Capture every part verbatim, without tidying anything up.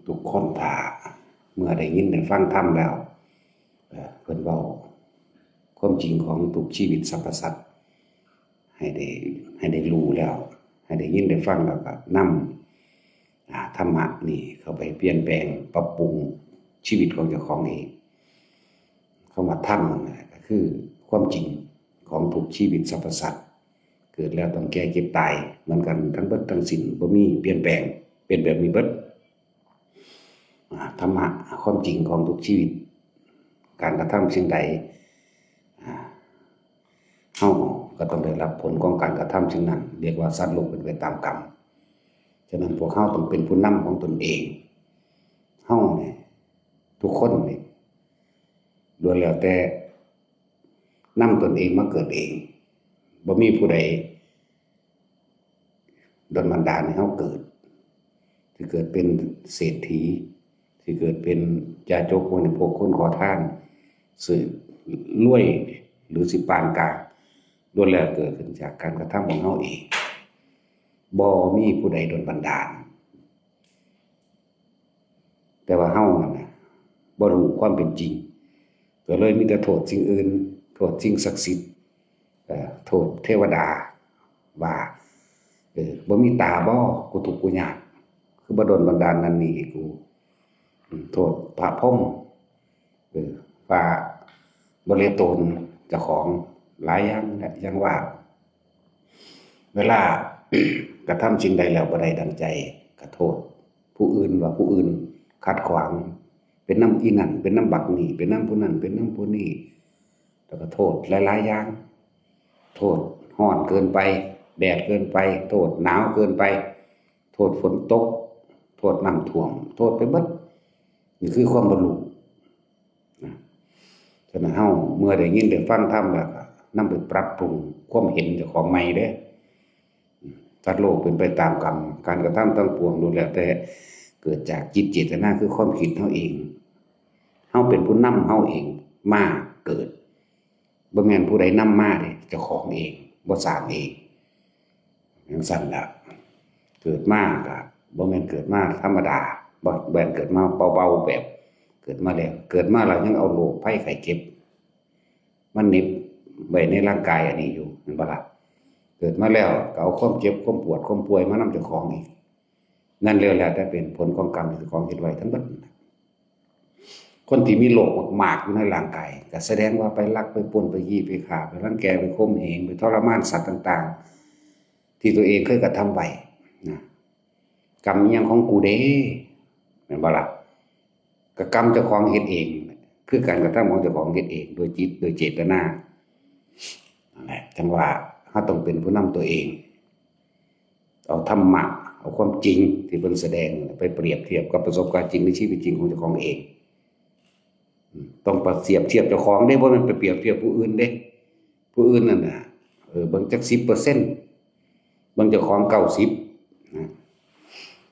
ทุกคนถ้าเมื่อได้ยินได้ฟังธรรมแล้ว เอ่อ เพิ่นเว้าความจริงของทุกชีวิตสรรพสัตว์ ให้ได้ ให้ได้รู้แล้ว ให้ได้ยินได้ฟังแล้วก็นำ อ่า ธรรมะนี่เข้าไปเปลี่ยนแปลงปรับปรุงชีวิตของเจ้าของเอง คำว่าธรรมนั่นแหละก็คือความจริงของทุกชีวิตสรรพสัตว์ เกิดแล้วต้องแก่เจ็บตายเหมือนกันทั้งเบิดทั้งสิ้น บ่มีเปลี่ยนแปลง เป็นแบบนี้เบิด อ่า ธรรมะความจริงของทุกชีวิต การกระทำสิ่งใด อ่า เฮาก็ต้องได้รับผลของการกระทำสิ่งนั้น เรียกว่าสัตว์โลกเป็นไปตามกรรม ฉะนั้นพวกเฮาต้องเป็นผู้นำของตนเอง เฮาเนี่ย ทุกคนเนี่ย ล้วนแล้วแต่นำตนเองมาเกิดเอง บ่มีผู้ใดดลบันดาลให้เฮาเกิด สิเกิดเป็นเศรษฐี สิเกิดเป็นจาโจกบริโภคคนขอทาน สิรวยหรือสิปานกลาง ล้วนแล้วเกิดขึ้นจากการกระทำของเฮาเอง บ่มีผู้ใดดลบันดาล แต่ว่าเฮานั่นน่ะบ่รู้ความเป็นจริง ก็เลยมีแต่โทษสิ่งอื่น โทษสิ่งศักดิ์สิทธิ์ เอ่อ โทษเทวดาว่า เออ บ่มีตาบ่ กูทุกข์กูยาก คือบ่ดลบันดาลนั่นนี่ให้กู อืม โทษพระพรหม เออ ว่าบ่เหลือตนเจ้าของหลายอย่างแหละ อย่างว่า เวลา กระทำสิ่งใดแล้วบ่ได้ดังใจ ก็โทษผู้อื่น ว่าผู้อื่นขัดขวาง เป็นนำอีนั่น เป็นนำบักนี่ เป็นนำผู้นั่น เป็นนำผู้นี่ แล้วก็โทษหลายๆอย่าง โทษร้อนเกินไป แดดเกินไป โทษหนาวเกินไป โทษฝนตก โทษน้ำท่วม โทษไปเบิด นี่คือความบ่รู้ นะ ฉะนั้นเฮาเมื่อได้ยินได้ฟังธรรมแล้วก็นำไปปรับปรุงความเห็นเจ้าของใหม่เด้อ สัตว์โลกเป็นไปตามกรรม การกระทำทั้งปวงล้วนแล้วแต่เกิดจากจิตเจตนาคือความคิดเฮาเอง เฮาเป็นผู้นำเฮาเองมาเกิด บ่แม่นผู้ใดนำมาเด้ เจ้าของเอง บ่สร้างเอง จั่งซั้นล่ะ เกิดมาก็บ่แม่นเกิดมาธรรมดา บ่แม่นเกิดมาเบาๆ แบบเกิดมาแล้ว เกิดมาแล้วยังเอาโรคภัยไข้เจ็บมาเหน็บไว้ในร่างกายอันนี้อยู่ แม่นบ่ล่ะ? เกิดมาแล้วก็เอาความเจ็บ ความปวด ความป่วยมานำเจ้าของอีก นั่นแล้ว แล้วแต่เป็นผลของกรรมที่เจ้าของเฮ็ดไว้ทั้งหมดนั่นน่ะ คนที่มีโรคมากๆ อยู่ในร่างกาย ก็แสดงว่าไปลัก ไปปล้น ไปยี่ ไปฆ่า ไปรังแก ไปข่มเหง ไปทรมานสัตว์ต่างๆ ที่ตัวเองเคยกระทำไว้นะ กรรมอิหยังของกูเด้ แม่นบ่ล่ะ? ก็กรรมเจ้าของเฮ็ดเอง คือการกระทำของเจ้าของเฮ็ดเอง โดยจิต โดยเจตนา นั่นแหละ จั่งว่าเราต้องเป็นผู้นำตัวเอง เอาธรรมะ เอาความจริงที่เพิ่นแสดงไปเปรียบเทียบกับประสบการณ์จริงในชีวิตจริงของเจ้าของเอง อืม ต้องไปเปรียบเทียบเจ้าของเด้ บ่แม่นไปเปรียบเทียบผู้อื่นเด้ ผู้อื่นนั่นน่ะ เออ เบิ่งจักสิบเปอร์เซ็นต์ เบิ่งเจ้าของเก้าสิบนะ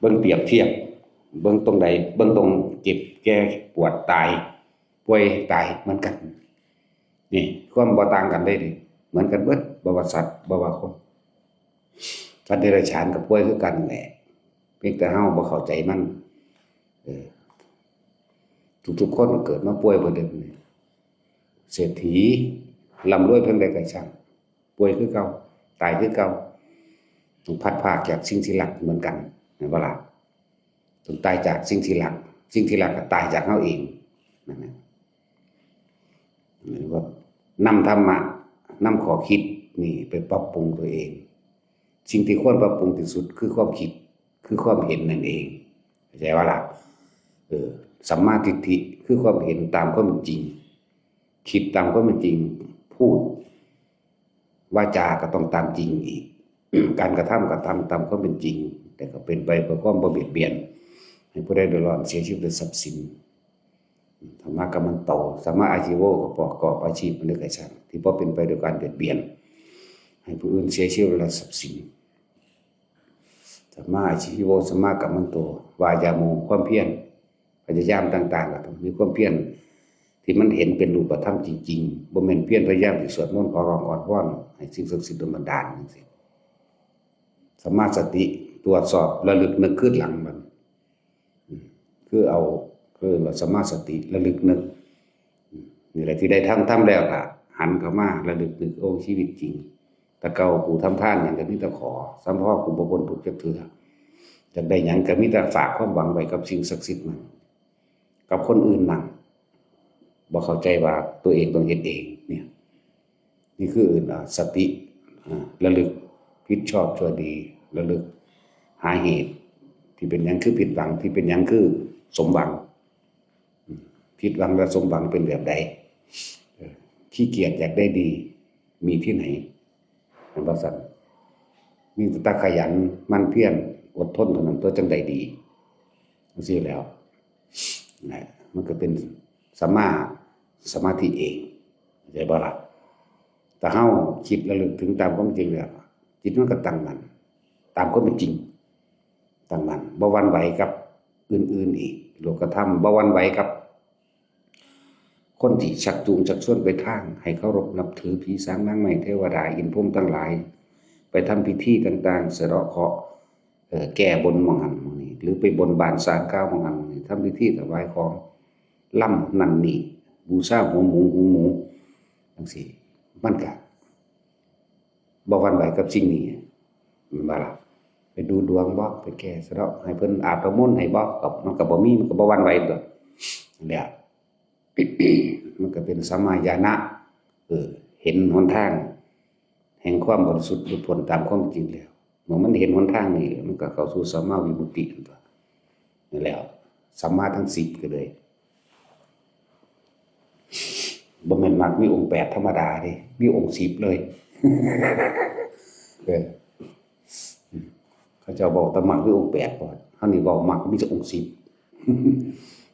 เบิ่งเปรียบเทียบ เบิ่งตรงใด เบิ่งตรงเจ็บ แก่ ปวด ตาย ป่วย ตาย เหมือนกัน นี่ ความบ่ต่างกันเลยนี่ เหมือนกันเบิด บ่ว่าสัตว์ บ่ว่าคน สัตว์เดรัจฉานก็ป่วยคือกันแหละ เพียงแต่เฮาบ่เข้าใจมัน เออ ทุกๆ คนเกิดมาป่วยเบิดเด้อ เศรษฐี ร่ำรวยเพียงใดก็ช่าง ป่วยคือเก่า ตายคือเก่า ต้องพลัดพรากจากสิ่งที่รักเหมือนกัน แม่นบ่ล่ะ? ต้องตายจากสิ่งที่รัก สิ่งที่รักก็ตายจากเฮาเอง นั่นแหละ หรือว่านำธรรมะ นำข้อคิดนี่ไปปรับปรุงตัวเอง สิ่งที่ควรปรับปรุงที่สุดคือความคิด คือความเห็นนั่นเอง เข้าใจบ่ล่ะ? เออ สัมมาทิฏฐิคือความเห็นตามความเป็นจริง คิดตามความเป็นจริง พูด วาจาก็ต้องตามจริงอีก การกระทำก็ทำตามความเป็นจริง แต่ก็เป็นไปเพื่อความบ่เบียดเบียน ให้ผู้ใดเดือดร้อนเสียชีวิตและทรัพย์สิน ธัมมากัมมันโต สัมมาอาชีโว ก็ประกอบอาชีพอันใดก็ช่าง ที่บ่เป็นไปโดยการเบียดเบียน ให้ผู้อื่นเสียชีวิตและทรัพย์สิน สัมมาอาชีโว สัมมากัมมันโต วายาโม ความเพียร พยายามต่างๆ ก็ต้องมีความเพียรที่มันเห็นเป็นรูปธรรมจริงๆ บ่แม่นเพียรพยายามสิสวดมนต์ขอร้องอ้อนวอนให้สิ่งศักดิ์สิทธิ์ดลบันดาลจั่งซี้ สัมมาสติ ตรวจสอบระลึกนึกคืนหลังมัน อืม คือเอา คือเราสัมมาสติระลึกนึก อืม นี่แหละที่ได้ทำ ทำแล้วก็หันเข้ามาระลึกนึก โอ้ ชีวิตจริง แต่เก่ากูทำทานหยังก็มีแต่ขอ สำเพราะกูบ่พ้นทุกข์จักเทื่อ อยากได้หยังก็มีแต่ฝากความหวังไว้กับสิ่งศักดิ์สิทธิ์นั่น กับคนอื่นนั่น บ่เข้าใจว่าตัวเองต้องเฮ็ดเองเนี่ย นี่คือ อ่า สติ อ่า ระลึกผิดชอบชั่วดี ระลึกหาเหตุที่เป็นหยังคือผิดหวัง ที่เป็นหยังคือสมหวัง อืม ผิดหวังและสมหวังเป็นแบบใด เออ ขี้เกียจอยากได้ดี มีที่ไหน แม่นบ่ซั่น มีแต่ขยันหมั่นเพียรอดทนเท่านั้นตัวจั่งได้ดี จั่งซี้แหล้ว นะ มันก็เป็นสัมมาสมาธิเอง เข้าใจบ่ล่ะ? ถ้าเฮาคิดระลึกถึงตามความจริงแล้ว จิตมันก็ตั้งมั่น ตามความเป็นจริง ตั้งมั่น บ่หวั่นไหวกับอื่นๆอีก โลกธรรม บ่หวั่นไหวกับ คนที่ชักจูงชักชวนไปทางให้เคารพนับถือผีสางนางไม้เทวดาอินทร์พรหมทั้งหลาย ไปทำพิธีต่างๆ สะเดาะเคราะห์ เอ่อ แก้บนหม่องหั้นหม่องนี้ หรือไปบนบานศาลกล่าวหม่องหั้นหม่องนี้ ทำพิธีถวายของ ลำนั่นนี่ บูชาหัวหมู หูหมู จั่งซี้ มันก็ บ่หวั่นไหวกับสิ่งนี้ แม่นบ่ล่ะ? ไปดูดวงบ่ ไปแก้สะเดาะให้เพิ่นอาบน้ำมนต์ให้บ่ ก็ มันก็บ่มี มันก็บ่หวั่นไหวตั๊ว นั่นแหละ มันก็เป็นสัมมาญาณะ เออ เห็นหนทาง แห่งความบริสุทธิ์หลุดพ้นตามความจริงแล้ว เมื่อมันเห็นหนทางนี้แล้ว มันก็เข้าสู่สัมมาวิมุตติตั๊ว นั่นแหละ สัมมาทั้งสิบก็เลย บ่แม่นมรรคมีองค์แปดธรรมดาเด้ มีองค์สิบเลย เออ เขาเจ้าเว้าแต่มรรคมีองค์แปดก่อน เฮานี่เว้ามรรคมีแต่องค์สิบ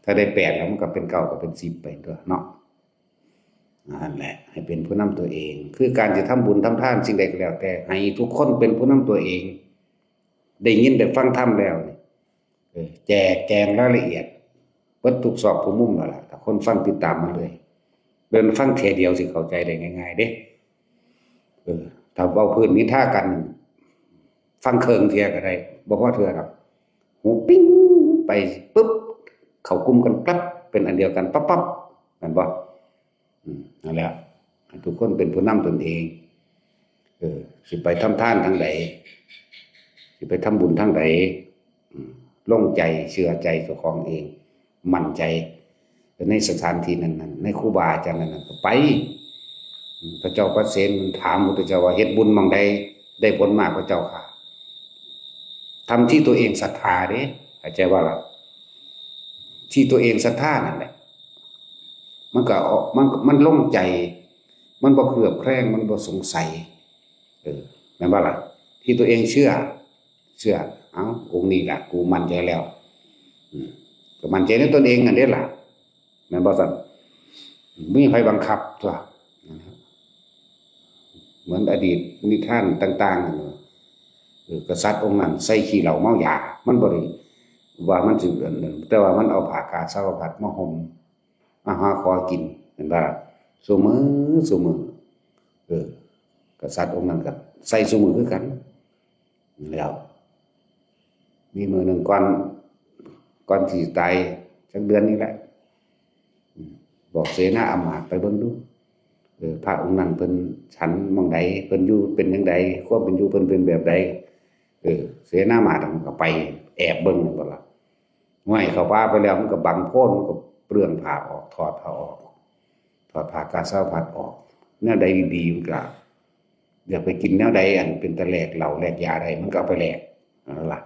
ถ้าได้แปดแล้วมันก็เป็นเก้าก็เป็นสิบไปตั๊วเนาะ นั่นแหละ ให้เป็นผู้นำตัวเอง คือการจะทำบุญทำทานสิ่งใดก็แล้วแต่ ให้ทุกคนเป็นผู้นำตัวเอง ได้ยินได้ฟังธรรมแล้วนี่ เออ แจกแจงรายละเอียด เบิดทุกซอกทุกมุมแล้วล่ะ ถ้าคนฟังติดตามมาเลย เดินฟังเทื่อเดียวสิเข้าใจได้ง่ายๆเด้ เออ ถ้าเว้าพื้นนินทากัน ฟ ฟังเคิ่งเทื่อก็ได้ บ่พอเทื่อดอก หูปิ้งไปปุ๊บ เข้ากลุ่มกันปั๊บ เป็นอันเดียวกันปั๊บปั๊บ แม่นบ่ อืม นั่นแหละ ให้ทุกคนเป็นผู้นำตนเอง เออ สิไปทำทานทางใด สิไปทำบุญทางใด อืม ลงใจเชื่อใจเจ้าของเอง มั่นใจในสถานที่นั้นๆ ในครูบาอาจารย์นั้นๆ ก็ไป อืม พระเจ้าปเสนถามพุทธเจ้าว่า เฮ็ดบุญหม่องใดได้ผลมากพระเจ้าค่ะ ทำที่ตัวเองศรัทธาเด้ เข้าใจบ่ล่ะ ที่ตัวเองศรัทธานั่นแหละ มันก็ออก มัน มันโล่งใจ มันบ่เคลือบแคลง มันบ่สงสัย เออ แม่นบ่ล่ะ ที่ตัวเองเชื่อ เชื่อ เอ้า องค์นี้ล่ะ กูมั่นใจแล้ว อืม ก็มั่นใจในตนเองนั่นเด้ล่ะ แม่นบ่ซั่น มีไผบังคับตั๊ว เหมือนอดีตนิทานต่างๆนั่นน่ะ เออ กษัตริย์องค์นั้นใส่ขี้เหล้าเมายา มันบ่ได้ว่ามันสิอันนั้น แต่ว่ามันเอาผ้ากาสาวพัสตร์มาห่ม มาหาขอกิน เห็นบ่ล่ะ ซุมื้อ ซุมื้อ เออ กษัตริย์องค์นั้นก็ใส่ซุมื้อคือกัน แล้ว มีมื้อหนึ่งก่อน ก่อนสิตายจักเดือนนี่แหละ อืม บอกเสนาอามาตย์ไปเบิ่งดู เออ พระองค์นั้นเพิ่นฉันหม่องใด เพิ่นอยู่เป็นจั่งใด ความเป็นอยู่เพิ่นเป็นแบบใด เออ เสนาอามาตย์มันก็ไปแอบเบิ่งนั่นบ่ล่ะ ห้วย เข้าป่าไปแล้วมันก็บังโพน มันก็เปลื้องผ้าออก ถอดผ้าออก ถอดผ้ากาสาวพัสตร์ออก แนวใดดีๆมันก็ อยากไปกินแนวใดอันเป็นตาแลกเหล้าแลกยาได้ มันก็เอาไปแลก นั่นล่ะ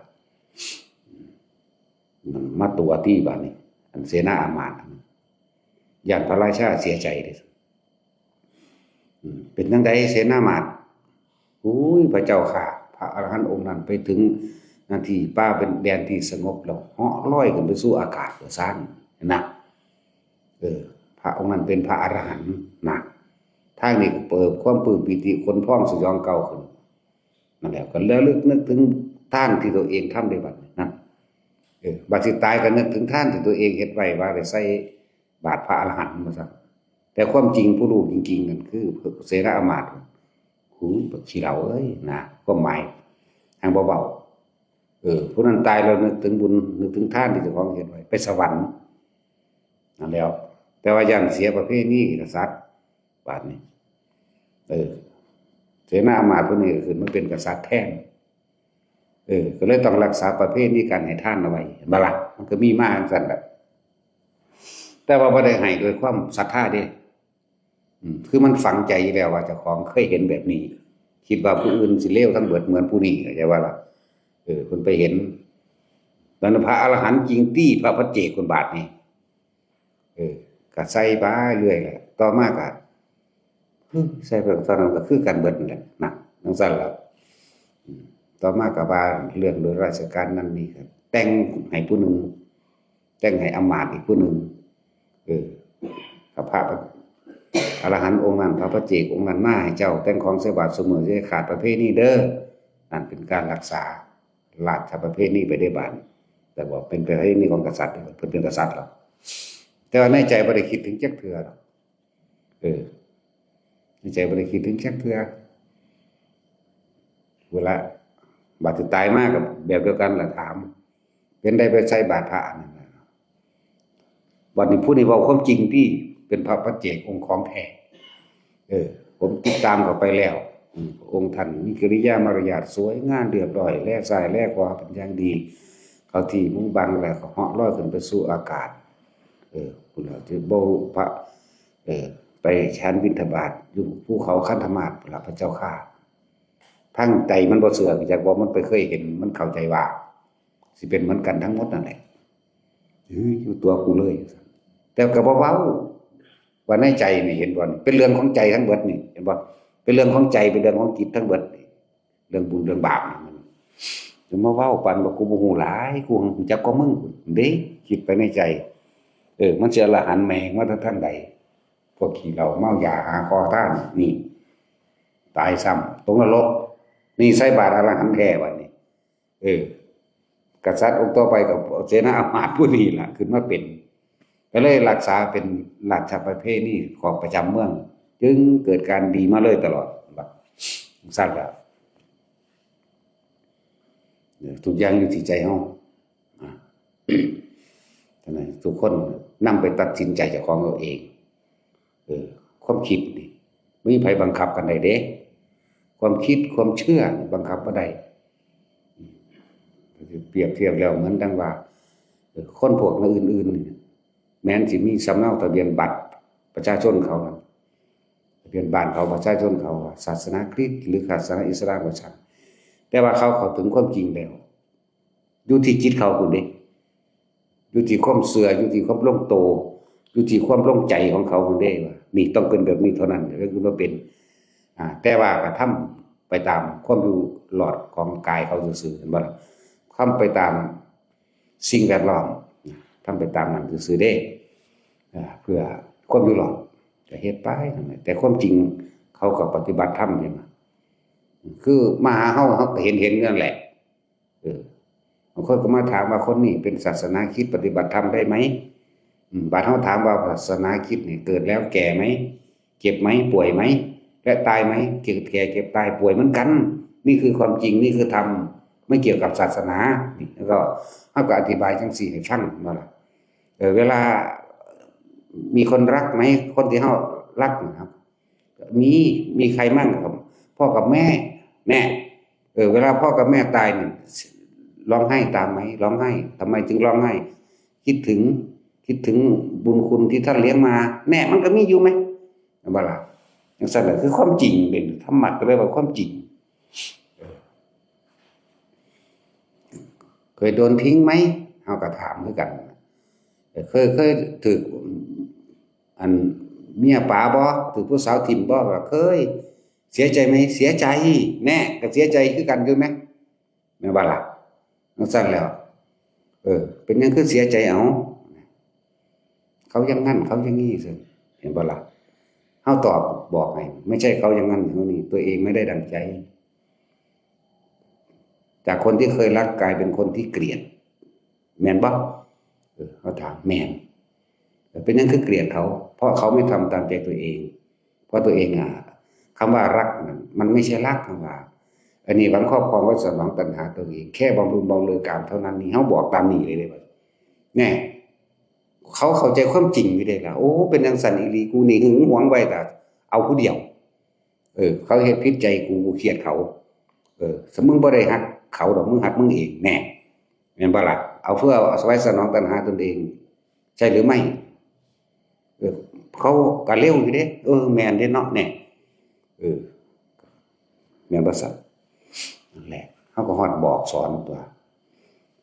มันมาตั๋วตี้บาดนี้ อันเสนาอามาตย์ ย่านพระราชาเสียใจเด้ อืม เป็นจั่งใดเสนาอามาตย์ อุ้ย พระเจ้าข้า พระอรหันต์องค์นั้นไปถึงหน้าที่ป่าเป็นแดนที่สงบแล้ว เหาะลอยขึ้นไปสู่อากาศว่าซั่นนะ เออ พระองค์นั้นเป็นพระอรหันต์นะ ทางนี้ก็เปิดความปลื้มปีติขนพองสยองกล้าวขึ้น นั่นแหละ ก็ระลึกนึกถึงทานที่ตัวเองทำได้บัดนี้นั่น เออ บัดสิตายก็นึกถึงทานที่ตัวเองเฮ็ดไว้ว่าได้ใส่บาตรพระอรหันต์ว่าซั่น แต่ความจริงผู้รู้จริงๆนั่นคือเสนาอามาตย์ หู บักขี้เหล้าเอ้ย นะ ความหมายทางเบาๆ เออ ผู้นั้นตายแล้วนึกถึงบุญ นึกถึงทานที่เจ้าของเฮ็ดไว้ ไปสวรรค์ นั่นแหล้ว แต่ว่าย้านเสียประเพณีกษัตริย์ บาดนี้ เออ เสนาอามาตย์ผู้นี้ก็ขึ้นมาเป็นกษัตริย์แทน เออ ก็เลยต้องรักษาประเพณีการให้ทานเอาไว้ เห็นบ่ล่ะ มันก็มีมาจั่งซั่นแหละ แต่ว่าบ่ได้ให้ด้วยความศรัทธาเด้ อืม คือมันฝังใจอยู่แล้วว่าเจ้าของเคยเห็นแบบนี้ คิดว่าผู้อื่นสิเลวทั้งเบิดเหมือนผู้นี้ เข้าใจบ่ล่ะ เออ เพิ่นไปเห็น แล้วพระอรหันต์จริงตี้ พระปัจเจกพุ้นบาดนี้ เออ ก็ใส่ไปเรื่อยแหละ ต่อมาก็ ฮึ ใส่ไปตอนนั้นก็คือกันเบิดนั่นแหละนะ จั่งซั่นล่ะ อืม ต่อมาก็ว่าเรื่องโดยราชการนั่นนี่ก็แต่งให้ผู้หนึ่ง แต่งให้อำมาตย์อีกผู้หนึ่ง เออ พระ พระอรหันต์องค์นั้น พระปัจเจกองค์นั้นมาให้เจ้า แต่งของใส่บาตรซุมื้อ อย่าขาดประเพณีเด้อ นั่นเป็นการรักษาราชประเพณีไปได้บาด แต่บอกเป็นประเพณีของกษัตริย์ เพิ่นเป็นกษัตริย์หรอก แต่ว่าในใจบ่ได้คิดถึงจักเทื่อดอก เออ ในใจบ่ได้คิดถึงจักเทื่อ เวลาบาดสิตายมาก็แบบเดียวกันล่ะ ถาม เป็นได้ไปใส่บาตรพระอันนั้นน่ะ บัดนี้ผู้นี้เว้าความจริงตี้ เป็นพระปัจเจกองค์ของแท้ เออ ผมติดตามเข้าไปแล้ว อืม พระองค์ท่านมีกิริยามารยาทสวยงามเรียบร้อย แลซ้ายแลขวาเป็นอย่างดี เข้าที่มุงบังแล้วก็เหาะลอยขึ้นไปสู่อากาศ เออ พุ้นล่ะ ที่บ่พระ เออ ไปฉันบิณฑบาตอยู่ภูเขาคันธมาศพุ้นล่ะ พระเจ้าข้า ทางใจมันบ่เชื่อ จักว่ามันไปเคยเห็น มันเข้าใจว่า สิเป็นเหมือนกันทั้งหมดนั่นแหละ เฮ้ย อยู่ตัวกูเลย แต่ก็บ่เว้า ว่าในใจนี่ เห็นบ่ เป็นเรื่องของใจทั้งเบิดนี่ เห็นบ่ เป็นเรื่องของใจ เป็นเรื่องของจิตทั้งเบิดนี่ เรื่องบุญเรื่องบาปนี่ มัน จะมาเว้าปานว่ากูบ่ฮู้หลาย กูฮู้จักกว่ามึงเด้ คิดไปในใจ เออ มันสิอรหันต์แม่งมาแต่ทางใด พวกขี้เหล้าเมายาหาขอทานนี่ ตายซ้ำ ตกนรก นี่ใส่บาตรอรหันต์แท้บัดนี้ เออ กษัตริย์องค์ต่อไปก็เสนาอามาตย์ผู้นี้ล่ะ ขึ้นมาเป็น ก็เลยรักษาเป็นราชประเพณีของประจำเมือง จึงเกิดการดีมาเลยตลอด บัดซั่นล่ะ เออ ทุกอย่างอยู่ที่ใจเฮา อ่ะ ฉะนั้นทุกคนนำไปตัดสินใจเจ้าของเอาเอง เออ ความคิดนี่บ่มีไผบังคับกันได้เด้ ความคิดความเชื่อนี่บังคับบ่ได้ เปรียบเทียบแล้วเหมือนดังว่า เออ คนพวกอื่นๆนี่ แม้นสิมีสำเนาทะเบียนบัตรประชาชนเขานะ ทะเบียนบ้านเขา ประชาชนเขา ศาสนาคริสต์หรือศาสนาอิสลามก็ช่าง แต่ว่าเขาเข้าถึงความจริงแล้ว อยู่ที่จิตเขาพุ้นเด้ อยู่ที่ความเชื่อ อยู่ที่ความลงโต อยู่ที่ความลงใจของเขาพุ้นเด้ ว่านี่ต้องเป็นแบบนี้เท่านั้น แล้วคือว่าเป็น อ่า แต่ว่ากระทำไปตามความอยู่รอดของกายเขาซื่อๆ เห็นบ่ล่ะ? ทำไปตามสิ่งแวดล้อม ทำไปตามนั้นซื่อๆ เด้ อ่า เพื่อความอยู่รอด ก็เฮ็ดไปนั่นแหละ แต่ความจริงเขาก็ปฏิบัติธรรม เห็นบ่? คือมาหาเฮา เฮาก็เห็นๆ นั่นแหละ เออ บางคนก็มาถามว่า "คนนี้เป็นศาสนาคริสต์ ปฏิบัติธรรมได้ไหม?" อืม บาดเฮาถามว่า "ศาสนาคริสต์นี่เกิดแล้วแก่ไหม เจ็บไหม ป่วยไหม และตายไหม?" เกิด แก่ เจ็บ ตาย ป่วยเหมือนกัน นี่คือความจริง นี่คือธรรม ไม่เกี่ยวกับศาสนา นี่ แล้วก็เฮาก็อธิบายจั่งซี้ให้ฟังนั่นล่ะ เออ เวลามีคนรักไหม คนที่เฮารักนะครับ มี มีใครมั่งครับ พ่อกับแม่ แน่ เออ เวลาพ่อกับแม่ตายนี่ ร้องไห้ตามไหม ร้องไห้ ทำไมจึงร้องไห้ คิดถึง คิดถึงบุญคุณที่ท่านเลี้ยงมา แน่ มันก็มีอยู่ไหม เห็นบ่ล่ะ จั่งซั้นแหละ คือความจริง เป็นธรรมะก็เรียกว่าความจริง เออ เคยโดนทิ้งไหม เฮาก็ถามคือกัน เออ เคย เคยถืก อัน เมียป๋าบ่ ถืกผู้สาวถิ่มบ่ ก็เคย เสียใจไหม เสียใจ แน่ ก็เสียใจคือกันอยู่ไหม แม่นบ่ล่ะ จั่งซั้นแล้ว เออ เป็นหยังคือเสียใจ เอ้า เขาอย่างนั้น เขาอย่างนี้ ซั่น เห็นบ่ล่ะ เฮาตอบบอกให้ ไม่ใช่เขาอย่างนั้น เขานี่ ตัวเองไม่ได้ดั่งใจ จากคนที่เคยรักกลายเป็นคนที่เกลียด แม่นบ่ เออ เฮาถาม แม่น เป็นหยังคือเกลียดเขา เพราะเขาไม่ทำตามใจตัวเอง เพราะตัวเองอ่ะ คำว่ารักนั่นมันไม่ใช่รัก คำว่า อันนี้หวังครอบครองไว้สนองตัณหาตัวเอง แค่บำรุงบำเรอกามเท่านั้น นี่เฮาบอกตามนี้เลยเด้ แน่ เขาเข้าใจความจริงอยู่เด้ล่ะ โอ้ เป็นจั่งซั้นอีหลี กูนี่หึงหวงไว้แต่เอาผู้เดียว เออ เขาเฮ็ดผิดใจกู กูเกลียดเขา เออ สมมุติมึงบ่ได้ฮักเขาดอก มึงฮักมึงเอง แน่ แม่นบ่ล่ะ เอาเพื่อเอาไว้สนองตัณหาตนเอง ใช่หรือไม่ เออ เขาก็เร็วอยู่เด้ เออ แม่นเด้เนาะ แน่ เออ แม่นบ่ซั่น นั่นแหละ เฮาก็ฮอดบอกสอนตั๊ว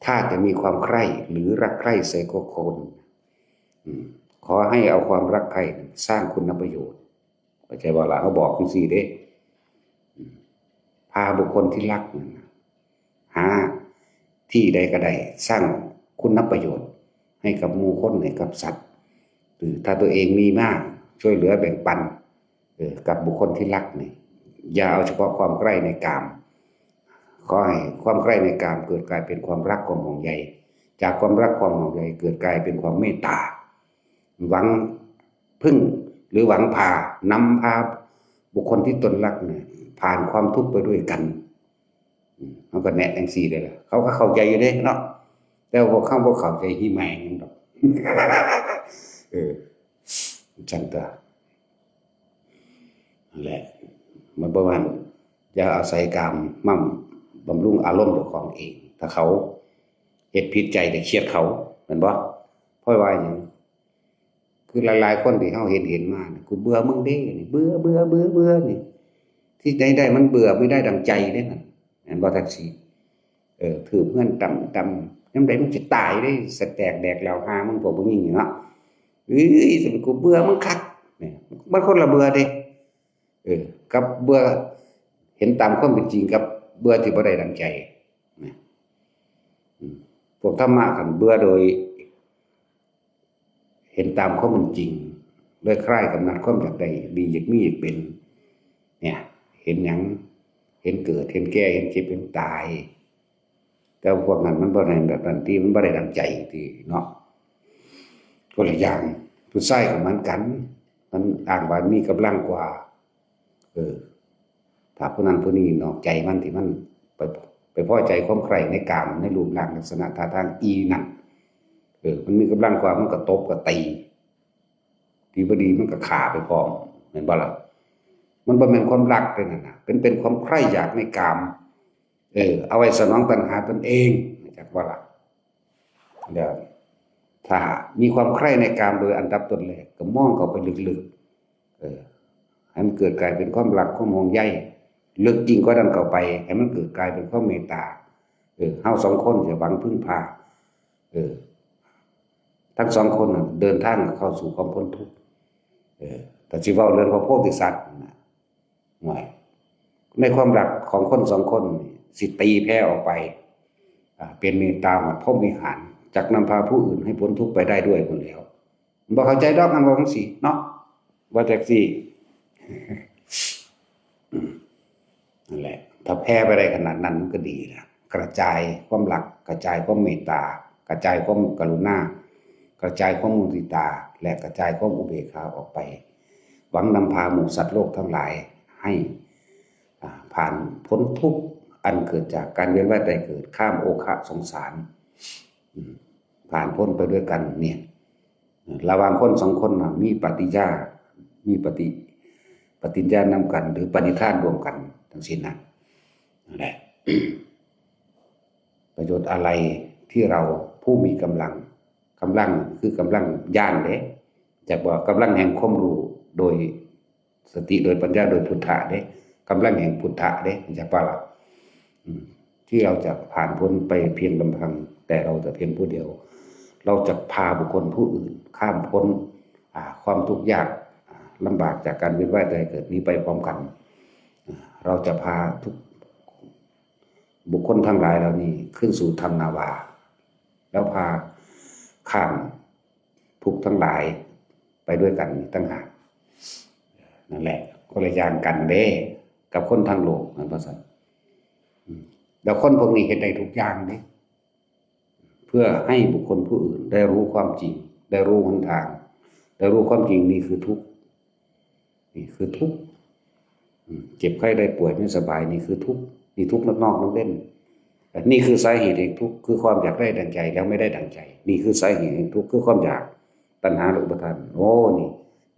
ถ้าจะมีความใคร่หรือรักใคร่ใส่กับคน อืม ขอให้เอาความรักใคร่สร้างคุณประโยชน์ เข้าใจบ่ล่ะ เฮาบอกจั่งซี้เด้ อืม พาบุคคลที่รักนั่นน่ะ หาที่ใดก็ได้ สร้างคุณประโยชน์ให้กับหมู่คน ให้กับสัตว์ หรือถ้าตัวเองมีมาก ช่วยเหลือแบ่งปัน เออ กับบุคคลที่รักนี่ อย่าเอาเฉพาะความใคร่ในกาม ขอให้ความใคร่ในกามเกิดกลายเป็นความรัก ความห่วงใย จากความรัก ความห่วงใยเกิดกลายเป็นความเมตตา หวังพึ่งหรือหวังพา นำพาบุคคลที่ตนรักเนี่ย ผ่านความทุกข์ไปด้วยกัน อืม เฮาก็แนะจั่งซี้เด้ล่ะ เขาก็เข้าใจอยู่เด้เนาะ แต่ว่าพวกเขาบ่เข้าใจ หิแหม่งหยังดอก เออ จั่งตั๊ว นั่นแหละ มันประมาณ อย่าอาศัยกามมาบำรุงอารมณ์เจ้าของเอง ถ้าเขาเฮ็ดผิดใจก็เกลียดเขา แม่นบ่ เพราะว่าหยัง คือหลายๆ คนที่เฮาเห็น เห็นมานี่ "กูเบื่อมึงเด้" นี่ เบื่อ เบื่อ เบื่อ เบื่อนี่ ที่ใดๆ มันเบื่อไม่ได้ดั่งใจเด้นั่น แม่นบ่ แท็กซี่ เออ ถืกเฮือนต่ำๆ ยามใดมึงสิตายเด้ สะแตกแดกแล้ว หามึงพวกผู้หญิงนี่เนาะ "เอ้ย กูเบื่อมึงคัก" นี่ มันคนละเบื่อเด้ เออ กับเบื่อเห็นตามความเป็นจริงกับเบื่อที่บ่ได้ดั่งใจ นะ อืม พวกธรรมะคันเบื่อโดย เห็นตามความเป็นจริง โดยคลายกำหนัดความอยากได้ ดีอยากมีอยากเป็น เนี่ย เห็นหยัง เห็นเกิด เห็นแก่ เห็นเจ็บ เห็นตาย แต่พวกนั้นมันบ่ได้แบบนั้นติ มันบ่ได้ดั่งใจติเนาะ คนละอย่าง ผู้ชายก็เหมือนกัน มันอ้างว่ามีกำลังกว่า เออ ถ้าผู้นั้นผู้นี้นอกใจมัน ที่มันไป ไป ไปพอใจความใคร่ในกามในรูปร่างลักษณะท่าทางอีนั่น เออ มันมีกำลังกว่ามันก็ตบก็ตี ดีบ่ดีมันก็ฆ่าไปพร้อม แม่นบ่ล่ะ? มันบ่แม่นความรักเด้นั่นน่ะ เป็น เป็นความใคร่อยากในกาม เออ เอาไว้สนองตัณหาตนเอง จักบ่ล่ะ? เดี๋ยว ถ้ามีความใคร่ในกามโดยอันดับต้นแรก ก็มองเข้าไปลึกๆ เออ ให้มันเกิดกลายเป็นความรัก ความห่วงใย ลึกยิ่งกว่านั้นเข้าไป ให้มันเกิดกลายเป็นความเมตตา เออ เฮาสองคนจะหวังพึ่งพา เออ ทั้งสองคนน่ะเดินทางเข้าสู่ความพ้นทุกข์ เออ แต่สิเว้าเรื่องพระโพธิสัตว์น่ะ ห่วย ในความรักของคนสองคนนี่สิตีแผ่ออกไป อ่า เป็นเมตตาฮอดพรหมวิหาร จักนำพาผู้อื่นให้พ้นทุกข์ไปได้ด้วยพู้นแหล้ว บ่เข้าใจดอก คันเว้าจั่งซี้เนาะ ว่าจั่งซี้ นั่นแหละ ถ้าแผ่ไปได้ขนาดนั้นมันก็ดีนะ กระจายความรัก กระจายความเมตตา กระจายความกรุณา กระจายความมุทิตา และกระจายความอุเบกขาออกไป หวังนำพาหมู่สัตว์โลกทั้งหลายให้ อ่า ผ่านพ้นทุกข์อันเกิดจากการเวียนว่ายตายเกิด ข้ามโอคะสงสาร อืม ผ่านพ้นไปด้วยกันเนี่ย ระหว่างคนสองคนน่ะ มีปฏิญญา มีปฏิ ปฏิญญานำกัน หรือปณิธานร่วมกันจั่งซี้นะ นั่นแหละ ประโยชน์อะไรที่เราผู้มีกำลัง กำลังคือกำลังญาณเด้ จักว่ากำลังแห่งความรู้โดยสติโดยปัญญาโดยพุทธะเด้ กำลังแห่งพุทธะเด้ จักว่าล่ะ อืม ที่เราจะผ่านพ้นไปเพียงลำพัง แต่เราแต่เพียงผู้เดียว เราจะพาบุคคลผู้อื่นข้ามพ้น อ่า ความทุกข์ยาก อ่า ลำบากจากการเวียนว่ายตายเกิดนี้ไปพร้อมกัน อ่า เราจะพาทุกบุคคลทั้งหลายเหล่านี้ขึ้นสู่ธรรมนาวา แล้วพาข้ามทุกข์ทั้งหลายไปด้วยกันต่างหาก นั่นแหละ คนละอย่างกันเด้ กับคนทางโลก แม่นบ่ซั่น? อืม แล้วคนพวกนี้เฮ็ดได้ทุกอย่างเด้ เพื่อให้บุคคลผู้อื่นได้รู้ความจริง ได้รู้หนทาง ได้รู้ความจริง นี่คือทุกข์ นี่คือทุกข์ อืม เจ็บไข้ได้ป่วยไม่สบาย นี่คือทุกข์ นี่ทุกข์นอกๆ นอกเล่น นี่คือสาเหตุแห่งทุกข์ คือความอยากได้ดังใจแล้วไม่ได้ดังใจ นี่คือสาเหตุแห่งทุกข์ คือความอยาก ตัณหาและอุปาทาน โอ้ นี่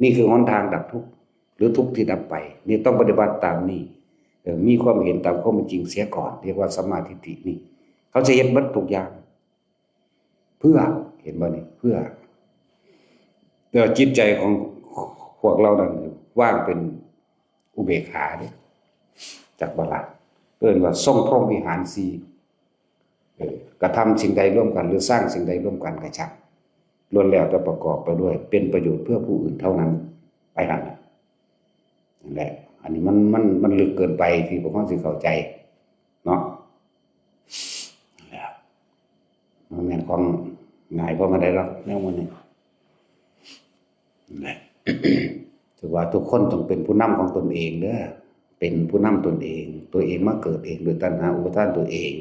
นี่คือหนทางดับทุกข์ หรือทุกข์ที่ดับไป นี่ต้องปฏิบัติตามนี่ เออ มีความเห็นตามความเป็นจริงเสียก่อน เรียกว่าสัมมาทิฏฐินี่ เขาจะเฮ็ดเบิดทุกอย่าง เพื่อ เห็นบ่นี่ เพื่อ แต่ว่าจิตใจของพวกเรานั้นว่างเป็นอุเบกขาเด้ จักบ่ล่ะ เอิ้นว่าทรงพรหมวิหารสี่ เออ กระทำสิ่งใดร่วมกัน หรือสร้างสิ่งใดร่วมกันก็ช่าง ล้วนแล้วแต่ประกอบไปด้วย เป็นประโยชน์เพื่อผู้อื่นเท่านั้น ไปหั่นน่ะ นั่นแหละ อันนี้มัน มัน มันลึกเกินไปที่พวกเราสิเข้าใจ เนาะ นั่นแหละ มันแม่นของง่ายพอมาได้หรอกแนวมันนี่ นั่นแหละ ถือว่าทุกคนต้องเป็นผู้นำของตนเองเด้อ เป็นผู้นำตนเอง ตัวเองมาเกิดเองโดยตัณหาอุปาทานตัวเอง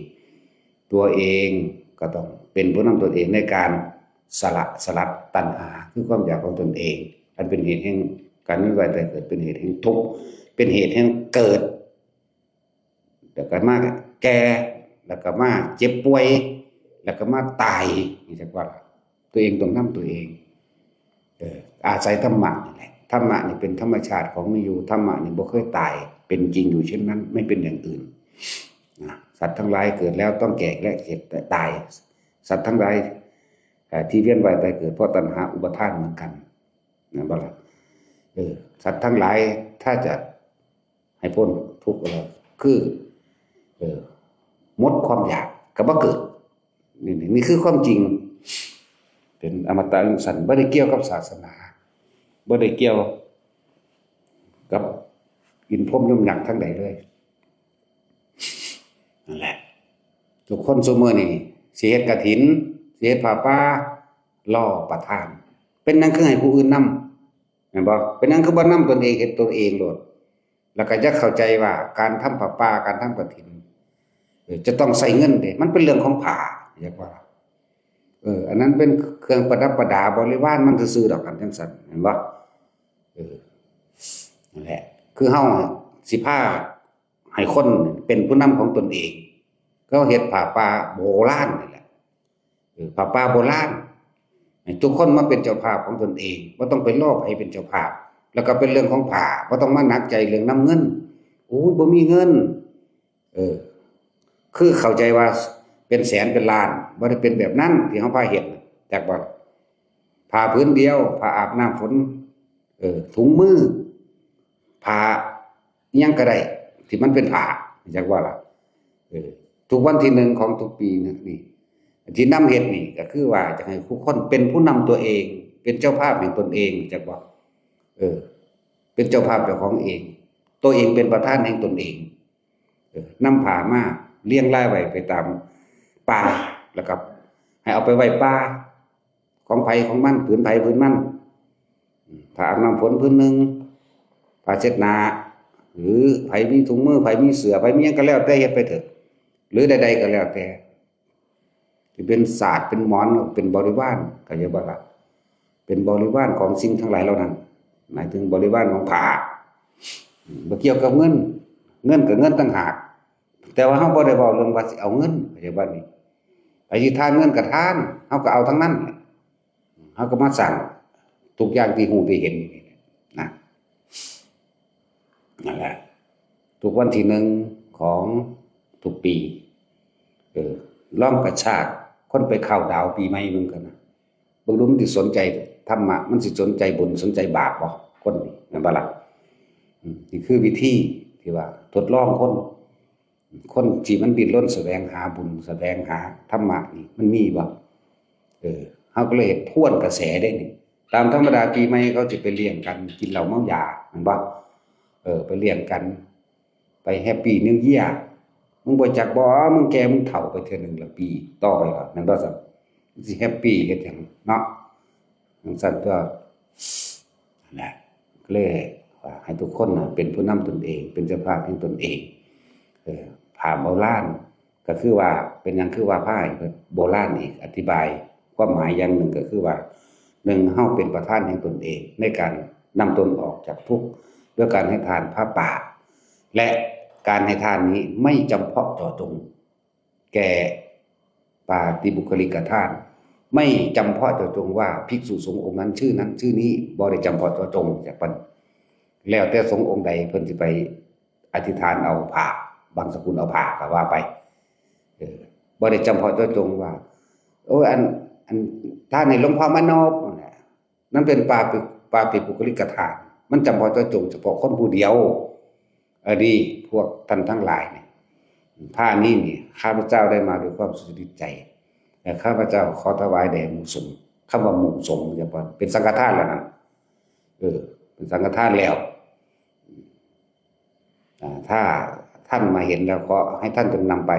ตัวเองก็ต้องเป็นผู้นำตนเองในการสละ สลัดตัณหา คือความอยากของตนเอง อันเป็นเหตุแห่งการเวียนว่ายตายเกิด เป็นเหตุแห่งทุกข์ เป็นเหตุแห่งเกิด แล้วก็มาแก่ แล้วก็มาเจ็บป่วย แล้วก็มาตาย นี่จักว่าล่ะ ตัวเองต้องนำตัวเอง เออ อาศัยธรรมะนี่แหละ ธรรมะนี่เป็นธรรมชาติของมีอยู่ ธรรมะนี่บ่เคยตาย เป็นจริงอยู่เช่นนั้น ไม่เป็นอย่างอื่น นะ สัตว์ทั้งหลายเกิดแล้วต้องแก่และเจ็บและตาย สัตว์ทั้งหลาย เอ่อ ที่เวียนว่ายตายเกิดเพราะตัณหาอุปาทานเหมือนกัน นะบ่ล่ะ เออ สัตว์ทั้งหลายถ้าจะให้พ้นทุกข์แล้ว คือ เออ หมดความอยากก็บ่เกิด นี่ นี่ นี่คือความจริง เป็นอมตะจั่งซั้น บ่ได้เกี่ยวกับศาสนา บ่ได้เกี่ยวกับอินทร์พรหมยมยักษ์ทางใดเลย นั่นแหละ ทุกคนซุมื้อนี่สิเฮ็ดกฐิน สิเฮ็ดผ้าป่า รอประทาน เป็นหยังคือให้ผู้อื่นนำ แม่นบ่? เป็นหยังคือบ่นำตนเอง เฮ็ดตนเองโลด แล้วก็อย่าเข้าใจว่าการทำผ้าป่า การทำกฐิน เออ จะต้องใช้เงินเด้ มันเป็นเรื่องของผ้า เรียกว่า เออ อันนั้นเป็นเครื่องประดับประดาบริวารมันซื่อๆ ดอก คันจั่งซั้น แม่นบ่? เออ นั่นแหละ คือเฮาสิพาให้คนเป็นผู้นำของตนเอง เขาเฮ็ดผ้าป่าโบราณนี่แหละ เออ ผ้าป่าโบราณ ให้ทุกคนมาเป็นเจ้าภาพของตนเอง บ่ต้องไปรอไผเป็นเจ้าภาพ แล้วก็เป็นเรื่องของผ้า บ่ต้องมาหนักใจเรื่องนำเงิน โอ้ย บ่มีเงิน เออ คือเข้าใจว่าเป็นแสนเป็นล้าน บ่ได้เป็นแบบนั้นที่เฮาพาเฮ็ดน่ะ จักบ่ ผ้าผืนเดียว ผ้าอาบน้ำฝน เออ ถุงมือ ผ้าอิหยังก็ได้ ที่มันเป็นผ้า จักว่าล่ะ เออ ทุกวันที่หนึ่งของทุกปีนะ นี่ ที่นำเฮ็ดนี่ก็คือว่าจะให้ทุกคนเป็นผู้นำตัวเอง เป็นเจ้าภาพแห่งตนเอง จักว่า เออ เป็นเจ้าภาพเจ้าของเอง ตัวเองเป็นประธานแห่งตนเอง เออ นำผ้ามาเรียงรายไว้ไปตามป่า แล้วก็ให้เอาไปไว้ป่า ของไผของมัน ผืนไผผืนมัน อืม ผ้าอาบน้ำฝนผืนหนึ่ง ผ้าเช็ดหน้า หรือไผมีถุงมือ ไผมีเสื้อ ไผมีหยังก็แล้วแต่ เฮ็ดไปเถอะ หรือใดๆก็แล้วแต่ ที่เป็นสาดเป็นหมอน เป็นบริวาร เข้าใจบ่ล่ะ เป็นบริวารของสิ่งทั้งหลายเหล่านั้น หมายถึงบริวารของผ้า อืม บ่เกี่ยวกับเงิน เงินก็เงินต่างหาก แต่ว่าเฮาบ่ได้เว้าเรื่องว่าสิเอาเงิน เข้าใจบ่นี่ ไผสิทานเงินก็ทาน เฮาก็เอาทั้งนั้นแหละ เฮาก็มาสร้างทุกอย่างที่ฮู้ที่เห็นนี่แหละนะ นั่นแหละ ทุกวันที่หนึ่งของทุกปี เออ ลองกระชากคนไปเข้าดาวปีใหม่เบิ่งกันนะ เบิ่งดูมันสิสนใจธรรมะ มันสิสนใจบุญ สนใจบาปบ่ คนนี่ แม่นบ่ล่ะ อืม นี่คือวิธีที่ว่าทดลองคน คนที่มันดิ้นรนแสวงหาบุญ แสวงหาธรรมะนี่ มันมีบ่ เออ เฮาก็เลยเฮ็ดทวนกระแสได้นี่ ตามธรรมดาปีใหม่เขาสิไปเลี้ยงกัน กินเหล้าเมายา แม่นบ่ เออ ไปเลี้ยงกัน ไปแฮปปี้นิวเยียร์ มึงบ่จักบ่ มึงแก่ มึงเฒ่าไปเทื่อหนึ่งละปี ต่อไปล่ะ แม่นบ่ซั่น สิแฮปปี้เฮ็ดหยังเนาะ จั่งซั่นตัว นั่นแหละ ก็เลยว่าให้ทุกคนน่ะเป็นผู้นำตนเอง เป็นเจ้าภาพแห่งตนเอง เออ ผ้าโบราณ ก็คือว่าเป็นหยังคือว่าผ้าโบราณอีก อธิบายความหมายอย่างหนึ่งก็คือว่า หนึ่ง เฮาเป็นประธานแห่งตนเอง ในการนำตนออกจากทุกข์ ด้วยการให้ทานผ้าป่า และการให้ทานนี้ไม่จำเพาะเจาะจง แก่ปาฏิบุคลิกธาตุ ไม่จำเพาะเจาะจงว่าภิกษุสงฆ์องค์นั้นชื่อนั้นชื่อนี้ บ่ได้จำเพาะเจาะจง จักเพิ่น แล้วแต่สงฆ์องค์ใดเพิ่นสิไปอธิษฐานเอาผ้า บังสกุลเอาผ้าก็ว่าไป เออ บ่ได้จำเพาะเจาะจงว่า โอ้ย อัน อัน ทานให้หลวงพ่อมานพนั่นแหละ นั่นเป็นปาฏิ ปาฏิบุคลิกธาตุ มันจำเพาะเจาะจงเฉพาะคนผู้เดียว อันนี้พวกท่านทั้งหลายนี่ ผ้านี้นี่ ข้าพเจ้าได้มาด้วยความสุจริตใจ และข้าพเจ้าขอถวายแด่หมู่สงฆ์ คำว่าหมู่สงฆ์ อย่าว่าเป็นสังฆทานแล้วนะ เออ เป็นสังฆทานแล้ว อ่า ถ้าท่านมาเห็นแล้วก็ให้ท่านจงนำไป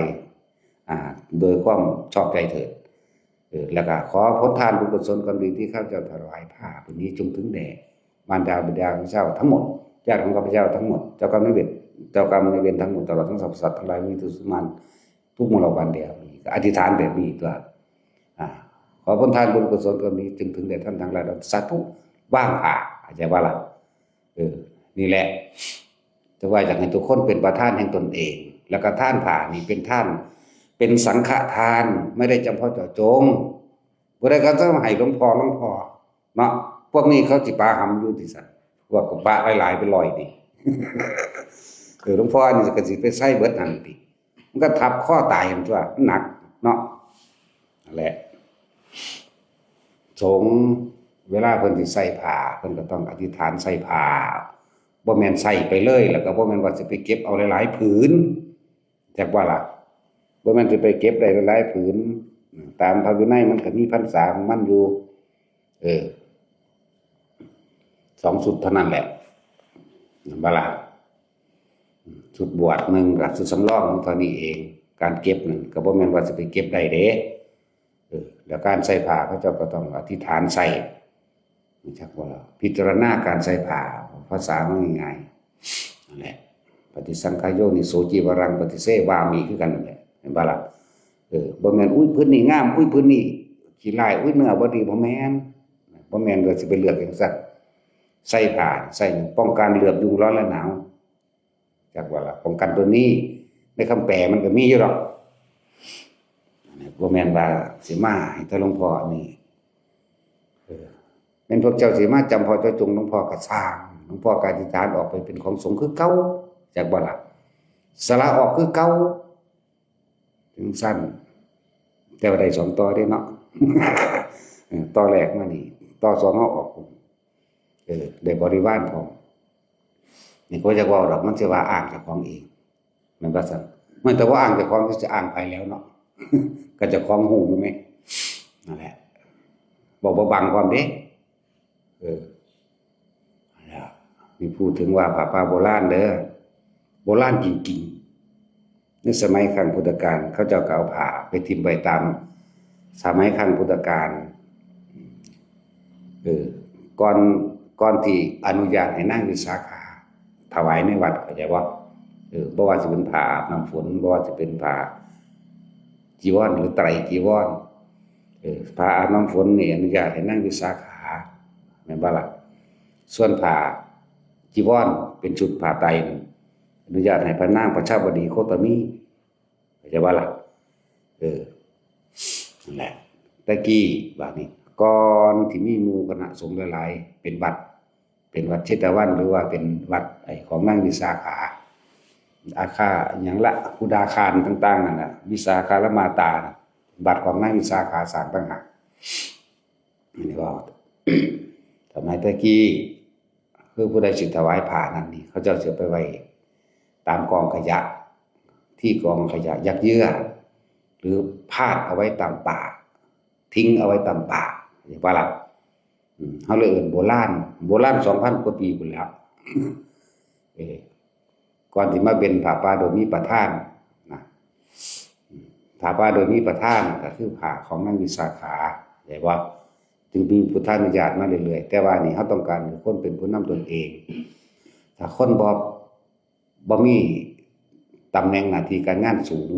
อ่า โดยความชอบใจเถิด เออ แล้วก็ขอผลทานบุญกุศลความดีที่ข้าพเจ้าถวายผ้าผืนนี้จงถึงแด่มารดาบิดาของเจ้าทั้งหมด ญาติของข้าพเจ้าทั้งหมด เจ้ากรรมนายเวร เจ้ากรรมนายเวรทั้งหมด ตลอดทั้งสรรพสัตว์ทั้งหลาย มีทุกข์มานทุกข์มลวันเดียว ก็อธิษฐานแบบนี้ตัว อ่า ขอผลทานบุญกุศลความดีจงถึงแด่ท่านทั้งหลาย สาธุ วางผ้า เข้าใจบ่ล่ะ เออ นี่แหละ แต่ว่าอยากให้ทุกคนเป็นประธานแห่งตนเอง แล้วก็ทานผ้านี่เป็นทาน เป็นสังฆทาน ไม่ได้จำเพาะเจาะจง บ่ได้ก็จะมาให้หลวงพ่อ หลวงพ่อ เนาะ พวกนี้เขาสิปาหำอยู่ติซั่น พวกก็ปะหลายๆ เป็นร้อยนี่ เออ หลวงพ่ออันนี้ก็สิไปใส่เบิดหั่นติ มันก็ทับคอตายหั่นตัว มันหนักเนาะ นั่นแหละ สงฆ์เวลาเพิ่นสิใส่ผ้า เพิ่นก็ต้องอธิษฐานใส่ผ้า บ่แม่นใส่ไปเลย แล้วก็บ่แม่นว่าสิไปเก็บเอาหลายๆ ผืน จักว่าล่ะ บ่แม่นสิไปเก็บได้หลายๆ ผืน ตามพระวินัยมันก็มีพรรษาของมันอยู่ เออ สองชุดเท่านั้นแหละ แม่นบ่ล่ะ ชุดบวชหนึ่งกับชุดสำรองเท่านี้เอง การเก็บนั่นก็บ่แม่นว่าสิไปเก็บได้เด้ เออ แล้วการใส่ผ้าเขาเจ้าก็ต้องอธิษฐานใส่ รู้จักบ่ล่ะ พิจารณาการใส่ผ้า ภาษามันง่ายๆ นั่นแหละ ปฏิสังขายโยนิโสจีวรังปฏิเสวามิ คือกันนั่นแหละ แม่นบ่ล่ะ เออ บ่แม่น อุ๊ย ผืนนี้งาม อุ๊ย ผืนนี้ขี้ร้าย อุ๊ย เนื้อบ่ดี บ่แม่น บ่แม่นว่าสิไปเลือกจั่งซั้น ใส่ผ้า ใส่ป้องกันเหลือบยุงร้อนและหนาว จักว่าล่ะ ป้องกันตัวนี้ ในคำแปลมันก็มีอยู่ดอก บ่แม่นว่าสิมาให้แต่หลวงพ่อนี่ เออ แม่นพวกเจ้าสิมาจำพ่อเจ้าจงหลวงพ่อก็ซ่าง หลวงพ่อก็อธิษฐานออกไปเป็นของสงฆ์คือเก่า จักบ่ล่ะ สละออกคือเก่า จังซั่น แต่ว่าได้สองต่อเด้เนาะ เออ ต่อแรกมานี่ ต่อสองเฮาออก เออ ได้บริวารพร้อม นี่ก็จักเว้าดอก มันสิว่าอ้างเจ้าของเอง แม่นบ่ซั่น มันแต่ว่าอ้างเจ้าของก็สิอ้างไผแล้วเนาะ ก็เจ้าของฮู้อยู่แหม นั่นแหละ บอกบ่บังความเด้ เออ นั่นแหละ นี่พูดถึงว่าผ้าป่าโบราณเด้อ โบราณจริงๆ ในสมัยครั้งพุทธกาล เขาเจ้าก็เอาผ้าไปถิ่มไว้ตาม สมัยครั้งพุทธกาล เออ ก่อน ก่อนที่อนุญาตให้นางวิสาขาถวายในวัด เข้าใจบ่ เออ บ่ว่าสิเป็นผ้าอาบน้ำฝน บ่ว่าสิเป็นผ้าจีวรหรือไตรจีวร เออ ผ้าอาบน้ำฝนนี่อนุญาตให้นางวิสาขา แม่นบ่ล่ะ ส่วนผ้าจีวรเป็นชุดผ้าไตรนี่ อนุญาตให้พระนางประชาบดีโคตมี เข้าใจบ่ล่ะ เออ นั่นแหละ แต่กี้ บาดนี้ ก่อนที่มีหมู่คณะสงฆ์หลายๆ เป็นวัด เป็นวัดเชตวัน หรือว่าเป็นวัดไอ้ของนางวิสาขา อาคา หยังละ พุทธาคารต่างๆ นั่นน่ะ วิสาขารมาตาน่ะ วัดของนางวิสาขาสร้างต่างหาก อันนี้เว้า สมัยแต่กี้ คือผู้ใดสิถวายผ้านั่นนี่ เขาเจ้าสิเอาไปไว้ตามกองขยะ ที่กองขยะยัดเยื้อ หรือพาดเอาไว้ตามป่า ทิ้งเอาไว้ตามป่า เข้าใจบ่ล่ะ อืม เฮาเลยเอิ้นโบราณ โบราณสองพันกว่าปีพู้นแหล้ว เออ ก่อนสิมาเป็นผ้าป่าโดยมีประธานนะ ผ้าป่าโดยมีประธานก็คือผ้าของนางวิสาขา เข้าใจบ่ จึงมีพุทธานุญาตมาเรื่อยๆ แต่ว่านี่เฮาต้องการให้คนเป็นผู้นำตนเอง ถ้าคนบ่ บ่มีตำแหน่งหน้าที่การงานสูง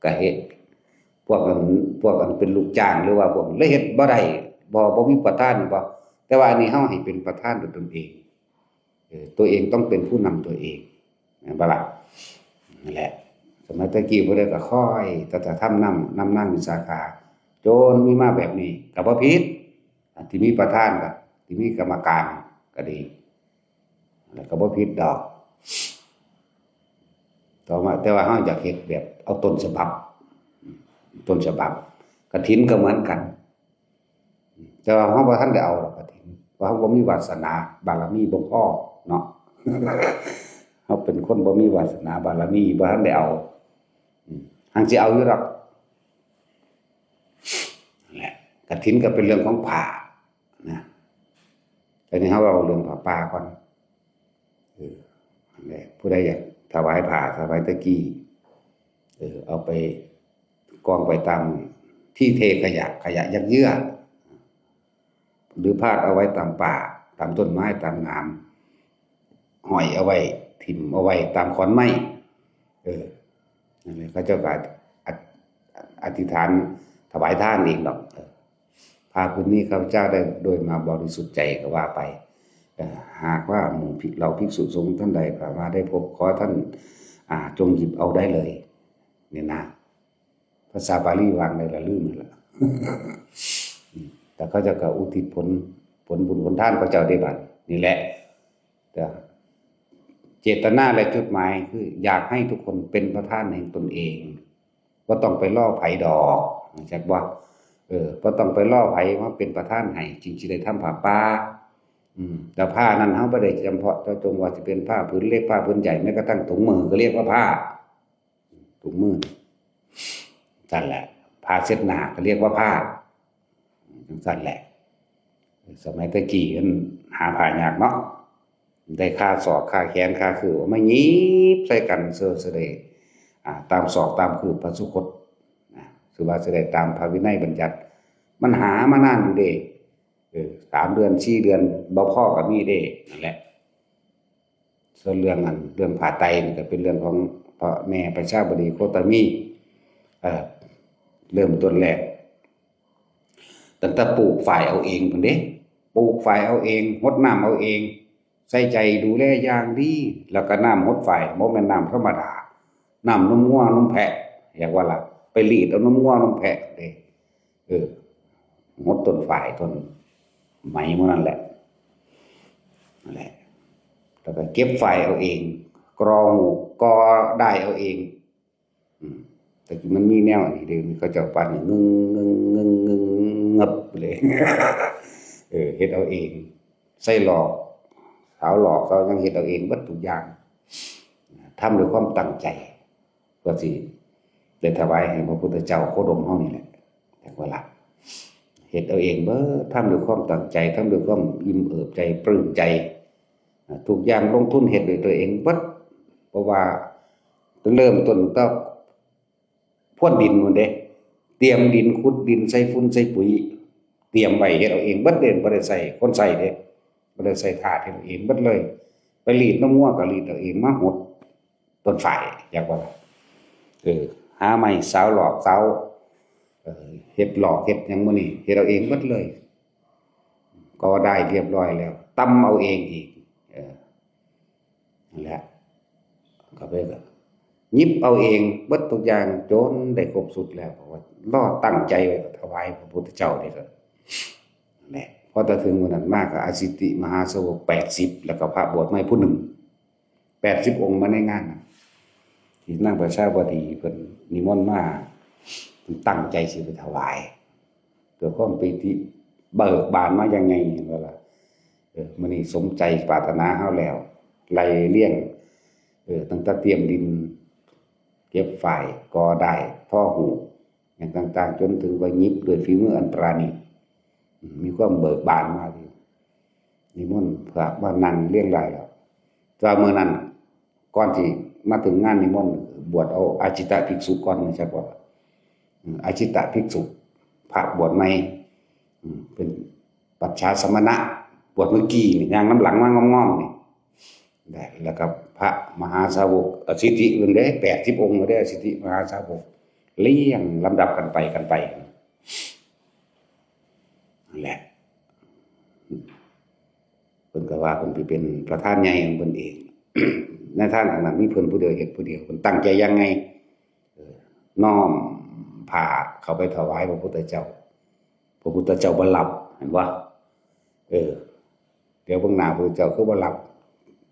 ก็เฮ็ด พวกอัน พวกอันเป็นลูกจ้างหรือว่าพวก เลยเฮ็ดบ่ได้ บ่ บ่มีประธาน บ่ แต่ว่าอันนี้เฮาให้เป็นประธานด้วยตนเอง เออ ตัวเองต้องเป็นผู้นำตัวเอง แม่นบ่ล่ะ นั่นแหละ สมัยแต่กี้ผู้ใดก็คอย แต่ แต่ทำนำ นำนางวิสาขา จนมีมาแบบนี้ ก็บ่ผิด อันที่มีประธานก็ ที่มีกรรมการก็ดี แล้วก็บ่ผิดดอก ต่อมา แต่ว่าเฮาอยากเฮ็ดแบบเอาต้นฉบับ ต้นฉบับ กฐินก็เหมือนกัน แต่ว่าเฮาบ่ทันได้เอาดอกกฐิน เพราะเฮาบ่มีวาสนา บารมีบ่พอเนาะ เฮาเป็นคนบ่มีวาสนาบารมี บ่ทันได้เอา อืม หังสิเอาอยู่ดอก นั่นแหละ กฐินก็เป็นเรื่องของผ้านะ แต่นี่เฮาเอาเรื่องผ้าป่าก่อน เออ นั่นแหละ ผู้ใดอยากถวายผ้า ถวายตะกี้ เออ เอาไปกองไปตามที่เทขยะ ขยะยัดเยื้อ หรือพาดเอาไว้ตามป่า ตามต้นไม้ ตามหนาม ห้อยเอาไว้ ถิ่มเอาไว้ตามขอนไม้ เออ นั่นแหละ เขาเจ้าก็อธิ- อธิษฐานถวายทานเองดอก เออ ผ้าผืนนี้ข้าพเจ้าได้โดยมาบริสุทธิ์ใจก็ว่าไป เอ่อ หากว่าหมู่ภิ- เหล่าภิกษุสงฆ์ท่านใดผ่านมาได้พบ ขอท่าน อ่า จงหยิบเอาได้เลย เนี่ยนะ ภาษาบาลีวางได้ละลืมนั่นล่ะ แต่เขาเจ้าก็อุทิศผล ผลบุญผลทานเขาเจ้าได้บัดนี่แหละ แต่เจตนาและจุดหมายคืออยากให้ทุกคนเป็นประธานแห่งตนเอง บ่ต้องไปรอไผดอก จักบ่ เออ บ่ต้องไปรอไผมาเป็นประธานให้ จึงสิได้ทำผ้าป่า อืม แต่ผ้านั้นเฮาบ่ได้จำเพาะเจาะจงว่าสิเป็นผ้าผืนเล็ก ผ้าผืนใหญ่ แม้กระทั่งถุงมือก็เรียกว่าผ้า ถุงมือ ซั่นแหละ ผ้าเช็ดหน้าก็เรียกว่าผ้า จังซั่นแหละ สมัยแต่กี้มันหาผ้ายากเนาะ ได้คาศอก คาแขน คาคือ เอามาหยิบใส่กัน เสื้อสิได้ อ่า ตามศอก ตามคือพระสุคตนะ คือว่าสิได้ตามพระวินัยบัญญัติ มันหามานานอยู่เด้ เออ สามเดือน สี่เดือน บ่พอก็มีเด้ นั่นแหละ ส่วนเรื่องอัน เรื่องผ้าไตรนี่ก็เป็นเรื่องของพระแม่ประชาบดีโคตมี เอ่อ เริ่มต้นแรก ตั้งแต่ปลูกฝ่ายเอาเองพุ้นเด้ ปลูกฝ่ายเอาเอง หดน้ำเอาเอง ใส่ใจดูแลอย่างดี แล้วก็น้ำหดฝ่าย บ่แม่นน้ำธรรมดา น้ำนมงัวนมแพะ เรียกว่าล่ะ ไปรีดเอานมงัวนมแพะเด้ เออ หดต้นฝ้ายต้นไหมหมู่นั่นแหละ นั่นแหละ แล้วก็เก็บฝ้ายเอาเอง กรอหูก กอด้ายเอาเอง อืม แต่กี้มันมีแนวอันนี้เด้ เขาเจ้าปั่นนี่ งึง งึง งึง งึง งับเลย เออ เฮ็ดเอาเอง ใส่หลอก สาวหลอก สาวหยัง เฮ็ดเอาเองเบิดทุกอย่าง ทำด้วยความตั้งใจ เพื่อสิได้ถวายให้พระพุทธเจ้าโคดมเฮานี่แหละ จักว่าละ เฮ็ดเอาเองเบิด ทำด้วยความตั้งใจ ทำด้วยความอิ่มเอิบใจ ปลื้มใจ อ่า ทุกอย่างลงทุนเฮ็ดด้วยตัวเองเบิด เพราะว่าเริ่มต้นก็พรวนดินพู้นเด้ เตรียมดิน ขุดดิน ใส่ฝุ่น ใส่ปุ๋ย เตรียมไว้ เฮ็ดเอาเองเบิดเด้ บ่ได้ใช้คนใช้เด้ บ่ได้ใช้ทาส เฮ็ดเอาเองเบิดเลย ไปรีดนมงัวก็รีดเอาเอง มาหดต้นฝ้าย อยากว่าล่ะ เออ หาไม้สาวหลอกสาว เออ เฮ็ดหลอกเฮ็ดหยังหมู่นี้ เฮ็ดเอาเองเบิดเลย กอด้ายเรียบร้อยแล้ว ตำเอาเองอีก เออ นั่นแหละ ก็ไปก็หยิบเอาเองเบิดทุกอย่างจนได้ครบชุดแล้ว เพราะว่ารอตั้งใจไว้ก็ถวายพระพุทธเจ้านี่ก็ นั่นแหละ พอแต่ถึงวันนั้นมาก็อสิติมหาสาวกแปดสิบ แล้วก็พระบวชใหม่ผู้หนึ่ง แปดสิบองค์มาในงานน่ะ ที่นางประชาวดีเพิ่นนิมนต์มา เพิ่นตั้งใจสิไปถวาย ด้วยความปีติเบิกบานมาอย่างไง เห็นบ่ล่ะ เออ มื้อนี้สมใจปรารถนาเฮาแล้ว ไล่เรียง เออ ตั้งแต่เตรียมดิน เก็บฝ้าย กอด้าย ทอฮูก อย่างต่างๆ จนถึงว่าหยิบด้วยฝีมืออันประณีต อืม มีความเบิกบานมาดี นิมนต์พระมานั่งเรียงรายแล้ว แต่ว่ามื้อนั้น ก่อนที่มาถึงงานนิมนต์ บวชเอาอาจิตภิกษุก่อน จักว่า อืม อาจิตภิกษุ พระบวชใหม่ อืม เป็นปัจฉาสมณะ บวชเมื่อกี้นี่ ย่างนำหลังมางอมๆ นี่ ได้ แล้วก็พระมหาสาวกอสิทธิเพิ่นเด้ แปดสิบองค์เด้ อสิทธิมหาสาวก เรียงลำดับกันไป กันไป นั่นแหละ เพิ่นก็ว่าเพิ่นสิเป็นประธานใหญ่ของเพิ่นเอง ในทานครั้งนั้นมีเพิ่นผู้เดียวเฮ็ดผู้เดียว เพิ่นตั้งใจอย่างไง เออ น้อมผ้าเข้าไปถวายพระพุทธเจ้า พระพุทธเจ้าบ่รับ เห็นบ่ เออ เดี๋ยวเบิ่งหน้าพระพุทธเจ้าคือบ่รับ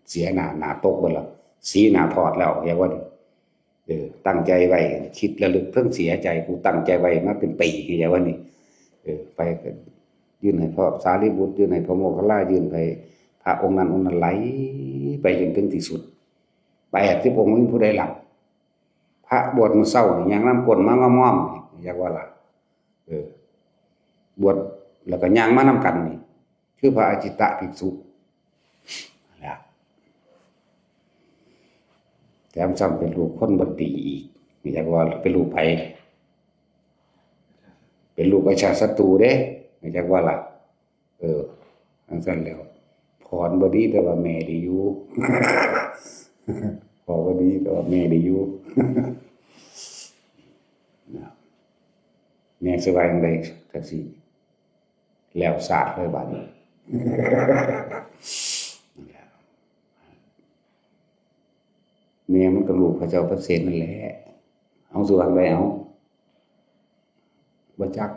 เสียหน้า หน้าตกเบิดแล้ว สีหน้าถอดแล้ว เรียกว่า เออ ตั้งใจไว้ คิดระลึกเทิงเสียใจ กูตั้งใจไว้มาเป็นปี เรียกว่านี่ เออ ไปก็ยื่นให้พระสารีบุตร ยื่นให้พระโมคคัลลา ยื่นให้พระองค์นั้นองค์นั้น ไหลไปจนถึงที่สุด แปดสิบองค์ บ่มีผู้ใดรับ พระบวชมื้อเช้านี่ ย่างนำก้นมางอมๆ นี่ อยากว่าล่ะ เออ บวชแล้วก็ย่างมานำกันนี่ คือพระอาจิตภิกษุ นั่นแหละ แถมซ้ำเป็นลูกคนบ่ดีอีก อยากว่าเป็นลูกไผ เป็นลูกอาชาติศัตรูเด้ อยากว่าล่ะ เออ จั่งซั้นแล้ว พ่อบ่ดีแต่ว่าแม่ดีอยู่ พ่อบ่ดีแต่ว่าแม่ดีอยู่ นะ แม่สิว่าจั่งใด จั่งซี้ แล้วซาดเลยบาดนี้ แม่มันก็ลูกพระเจ้าพระเสนนั่นแหละ เอาสิว่าจั่งใดเอา บ่จัก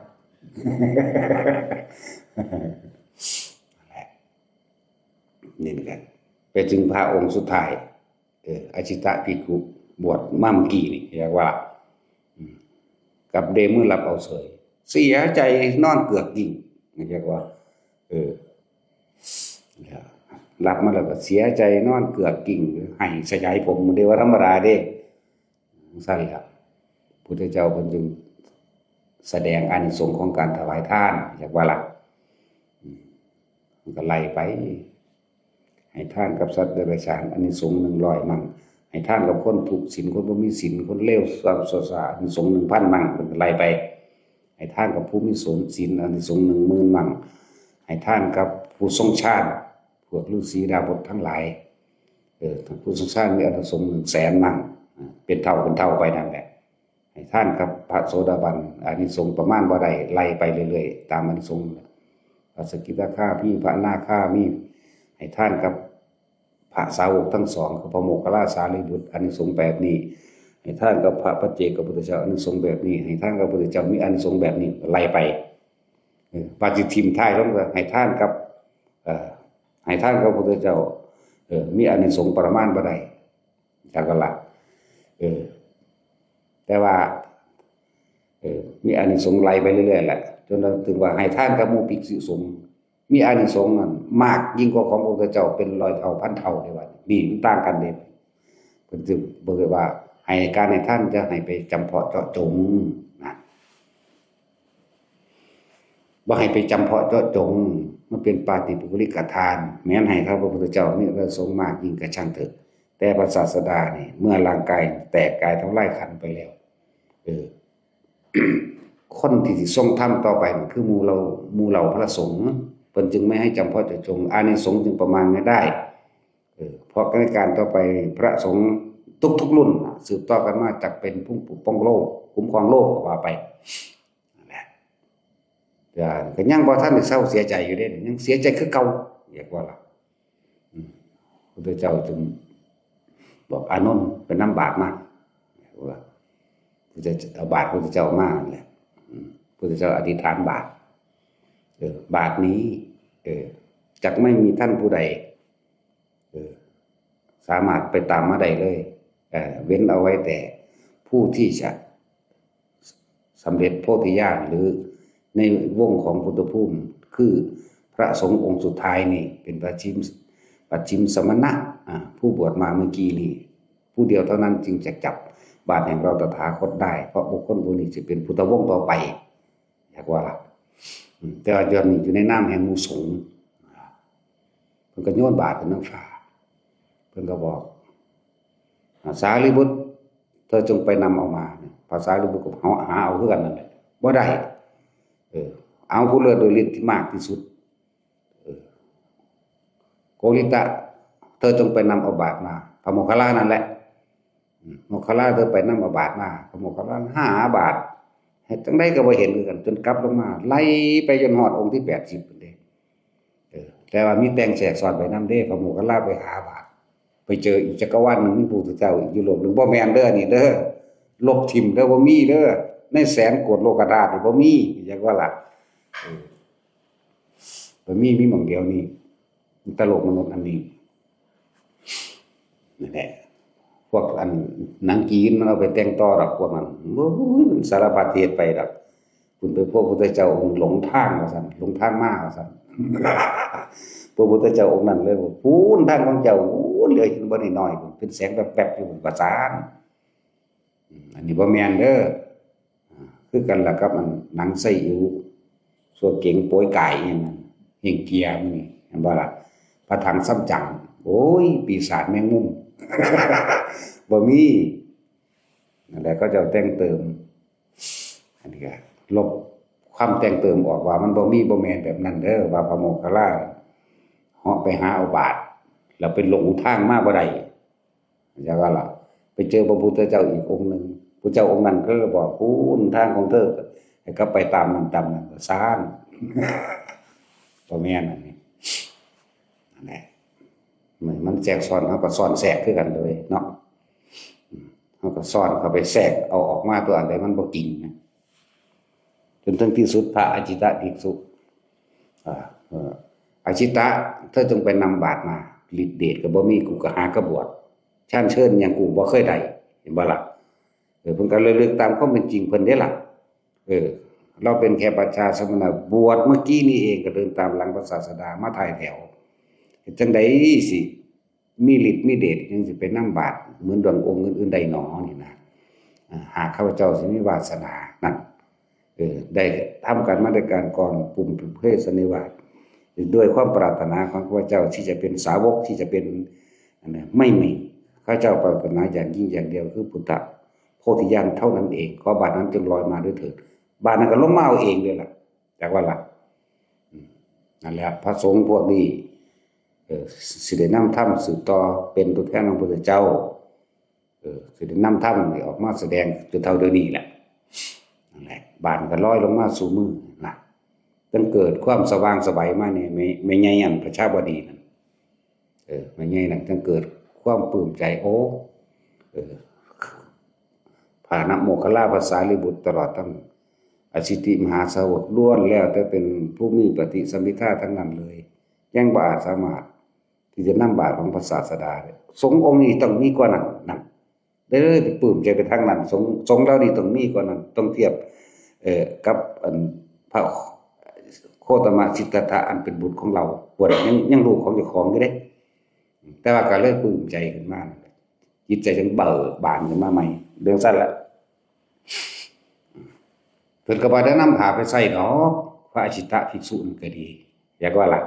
นั่นแหละ นี่เหมือนกัน ไปถึงพระองค์สุดท้าย เออ อาจิตภิกขุ บวชมาเมื่อกี้นี่ เรียกว่า อืม กลับเดมือรับเอาเสย เสียใจนอนเกือกยิ่ง เรียกว่า เออ รับมาแล้วก็เสียใจนอนเกือกยิ่ง ไห้สยายผม มันเรียกว่าธรรมดาเด้ จั่งซั้นล่ะ พุทธเจ้าเพิ่นจึงแสดงอานิสงส์ของการถวายทาน อยากว่าล่ะ อืม มันก็ไล่ไป ให้ทานกับสัตว์เดรัจฉาน อานิสงส์หนึ่งร้อยมั่ง ให้ทานกับคนทุกข์ศีล คนบ่มีศีล คนเลวทรามซอซ่า อานิสงส์หนึ่งพันมั่ง มันก็ไล่ไป ให้ทานกับผู้มีสนศีล อานิสงส์หนึ่งหมื่นมั่ง ให้ทานกับผู้ทรงฌาน พวกฤาษีดาบสทั้งหลาย เออ ผู้ทรงฌานมีอานิสงส์หนึ่งแสนมั่ง อ่า เป็นเท่าเป็นเท่าไปนั่นแหละ ให้ทานกับพระโสดาบัน อานิสงส์ประมาณบ่ได้ ไล่ไปเรื่อยๆ ตามอานิสงส์นั่นแหละ พระสกิทาคามี พระอนาคามี ให้ทานกับพระสาวกทั้งสอง คือพระโมคคัลลา สารีบุตร อานิสงส์แบบนี้ ให้ทานกับพระปัจเจกพุทธเจ้า อานิสงส์แบบนี้ ให้ทานกับพุทธเจ้า มีอานิสงส์แบบนี้ ไล่ไป เออ ปาจิตทิมท้ายลงก็ให้ทานกับ เอ่อ ให้ทานกับพุทธเจ้า เออ มีอานิสงส์ประมาณบ่ได้ จักกันละ เออ แต่ว่า เออ มีอานิสงส์ไล่ไปเรื่อยๆแหละ จนถึงว่าให้ทานกับหมู่ภิกษุสงฆ์ มีอานิสงส์นั่นมากยิ่งกว่าของพระพุทธเจ้าเป็นร้อยเท่าพันเท่าเลยว่า นี่มันต่างกันเด้ เพิ่นจึงบอกว่า ให้การให้ทานจะให้ไปจำเพาะเจาะจงนะ บ่ให้ไปจำเพาะเจาะจง มันเป็นปาฏิปุคลิกทาน แม้นให้พระพุทธเจ้ามีพระสงฆ์มากยิ่งกระช่างเถอะ แต่พระศาสดานี่ เมื่อร่างกายแตกกายทำลายขันธ์ไปแล้ว เออ คนที่สิทรงธรรมต่อไปนั่นคือหมู่เหล่า หมู่เหล่าพระสงฆ์ เพิ่นจึงไม่ให้จำเพาะเจาะจง อานิสงส์จึงประมาณไม่ได้ เออ เพราะในการต่อไปพระสงฆ์ทุกๆรุ่นน่ะ สืบต่อกันมาจักเป็นผู้ปกป้องโลก คุ้มครองโลกก็ว่าไป นั่นแหละ แต่ก็ยังบ่ทันได้เซาเสียใจอยู่เด้ ยังเสียใจคือเก่า เรียกว่าล่ะ อืม พุทธเจ้าจึงบอกอานนท์ไปนำบาตรมา ว่า พุทธเจ้า เอาบาตรพุทธเจ้ามานั่นแหละ อืม พุทธเจ้าอธิษฐานบาตร เออ บาตรนี้ เออ จักไม่มีท่านผู้ใด เออ สามารถไปตามมาได้เลย เออ เว้นเอาไว้แต่ผู้ที่จะสำเร็จโพธิญาณ หรือในวงของพุทธภูมิ คือพระสงฆ์องค์สุดท้ายนี่ เป็นปัจฉิม ปัจฉิมสมณะ อ่า ผู้บวชมาเมื่อกี้นี่ ผู้เดียวเท่านั้นจึงจะจับบาตรแห่งเราตถาคตได้ เพราะบุคคลผู้นี้จะเป็นพุทธวงศ์ต่อไป อยากว่าล่ะ อืม แต่ว่าเดี๋ยวนี้อยู่ในนามแห่งหมู่สงฆ์ เพิ่นก็โยนบาตรขึ้นนำฟ้า เพิ่นก็บอก อ่า สารีบุตร เธอจงไปนำเอามา พระสารีบุตรก็หา หาเอาคือกันนั่นแหละ บ่ได้ เออ เอาผู้เลิศด้วยฤทธิ์ที่มากที่สุด เออ โกริตะ เธอจงไปนำเอาบาตรมา พระโมคคัลลานั่นแหละ อืม โมคคัลลา เธอไปนำเอาบาตรมา พระโมคคัลลาหาบาตร เฮ็ดจั่งใดก็บ่เห็นคือกัน จนกลับลงมา ไล่ไปจนฮอดองค์ที่แปดสิบพุ้นเด้ เออ แต่ว่ามีแต่งแทรกซ้อนไปนำเด้ พระโมคคัลลาไปหาบาตร ไปเจออีกจักรวาลหนึ่ง มีพระพุทธเจ้าอีกอยู่โลกหนึ่ง บ่แม่นเด้อ อันนี้เด้อ ลบถิ่มเด้อ บ่มีเด้อ ในแสนโกฏโลกธาตุนี่บ่มี จักว่าล่ะ เออ บ่มี มีหม่องเดียวนี่ แต่โลกมนุษย์อันนี้ นั่นแหละ พวกอันหนังจีนมันเอาไปแต่งต่อดอก พวกนั้น โอ้ย มันสารพัดเฮ็ดไปดอก คุณไปพบพระพุทธเจ้าองค์หลงทางว่าซั่น หลงทางมาว่าซั่น พระพุทธเจ้าองค์นั้นเลยว่า "พู้นทางของเจ้า พู้นเลย เห็นบ่น้อยๆ พู้น เป็นแสงแวบๆอยู่ พู้น" ว่าซั่น อืม อันนี้บ่แม่นเด้อ อ่า คือกันล่ะกับอันหนังไซอิ๋ว ซั่วเก๋งโป๊ยก๋ายอิหยังนั่น เฮ่งเกียร์มื้อนี้ เห็นบ่ล่ะ พระถังซ้ำจั๋ง โอ้ย ปีศาจแมงมุม บ่มี นั่นแหละ เขาเจ้าแต่งเติม อันนี้ก็ลบความแต่งเติมออกว่ามันบ่มี บ่แม่นแบบนั้นเด้อ ว่าพระโมคคัลลาเหาะไปหาเอาบาตร แล้วไปหลงทางมาบ่ได้ เข้าใจว่าล่ะ ไปเจอพระพุทธเจ้าอีกองค์หนึ่ง พระเจ้าองค์นั้นก็เลยบอก "พู้นทางของเธอ ให้กลับไปตามนั้นตามนั้น" ว่าซั่น บ่แม่นอันนี้ นั่นแหละ มัน มันแทรกซ้อน เฮาก็ซ้อนแทรกคือกันเลยเนาะ อืม เฮาก็ซ้อนเข้าไปแทรกเอาออกมาตัวอันใดมันบ่จริงนะ จนถึงที่สุดพระอาจิตตภิกษุ อ่า เอ่อ อาจิตตะ เธอจงไปนำบาตรมา ฤทธิ์เดชก็บ่มี กูก็หากะบวช ฌานเชิญหยังกูบ่เคยได้ เห็นบ่ล่ะ เออ เพิ่นก็ระลึกตามความเป็นจริงเพิ่นเด้ล่ะ เออ เราเป็นแค่ปัจจาสมณะ บวชเมื่อกี้นี่เอง ก็เดินตามหลังพระศาสดามาท้ายแถว เฮ็ดจั่งใดสิมีฤทธิ์มีเดช ยังสิไปนำบาตรเหมือนดังองค์อื่นๆได้หนอ นี่นะ อ่า หากข้าพเจ้าสิมีวาสนา นั่น เออ ได้ทำกันมาด้วยการก่อนปุมปุเพสนนิวาส ด้วยความปรารถนาของข้าพเจ้าที่จะเป็นสาวก ที่จะเป็น อันนั้น ไม่มี ข้าพเจ้าปรารถนาอย่างยิ่งอย่างเดียวคือพุทธโพธิญาณเท่านั้นเอง ขอบาตรนั้นจงลอยมาด้วยเถิด บาตรนั้นก็ลงมาเอาเองเลยล่ะ จากว่าล่ะ อืม นั่นแหละ พระสงฆ์พวกนี้ เออ สิได้นำธรรมสืบต่อ เป็นตัวแทนของพระพุทธเจ้า เออ สิได้นำธรรมนี่ออกมาแสดงจนเท่าเดี๋ยวนี้แหละ นั่นแหละ บาตรก็ลอยลงมาสู่มือนะ จั่งเกิดความสว่างไสวมานี่ แม่ แม่ใหญ่อันประชาบดีนั่น เออ แม่ใหญ่นั่นจั่งเกิดความปลื้มใจ โอ้ เออ เ พระนโมคคัลลา พระสารีบุตร ตลอดทั้งอสิติมหาสาวก ล้วนแล้วแต่เป็นผู้มีปฏิสัมภิทาทั้งนั้นเลย ยังบ่อาจสามารถที่จะนำบาตรของพระศาสดาได้ สงฆ์องค์นี้ต้องมีกว่านั้น นั่น ได้เลยปลื้มใจไปทางนั้น สงฆ์ สงฆ์เหล่านี้ต้องมีกว่านั้น ต้องเทียบ เอ่อ กับอันพระโคตมะสิทธัตถะอันเป็นบุตรของเรา พวกนั้นยัง ยังลูกของเจ้าของอยู่เด้ แต่ว่าก็เลยปลื้มใจขึ้นมา จิตใจจั่งเบิกบานขึ้นมาใหม่ เรื่องสั้นละ เพิ่นก็บ่ได้นำผ้าไปใส่ดอก พระอาชิตะภิกษุนั่นก็ดี อยากว่าล่ะ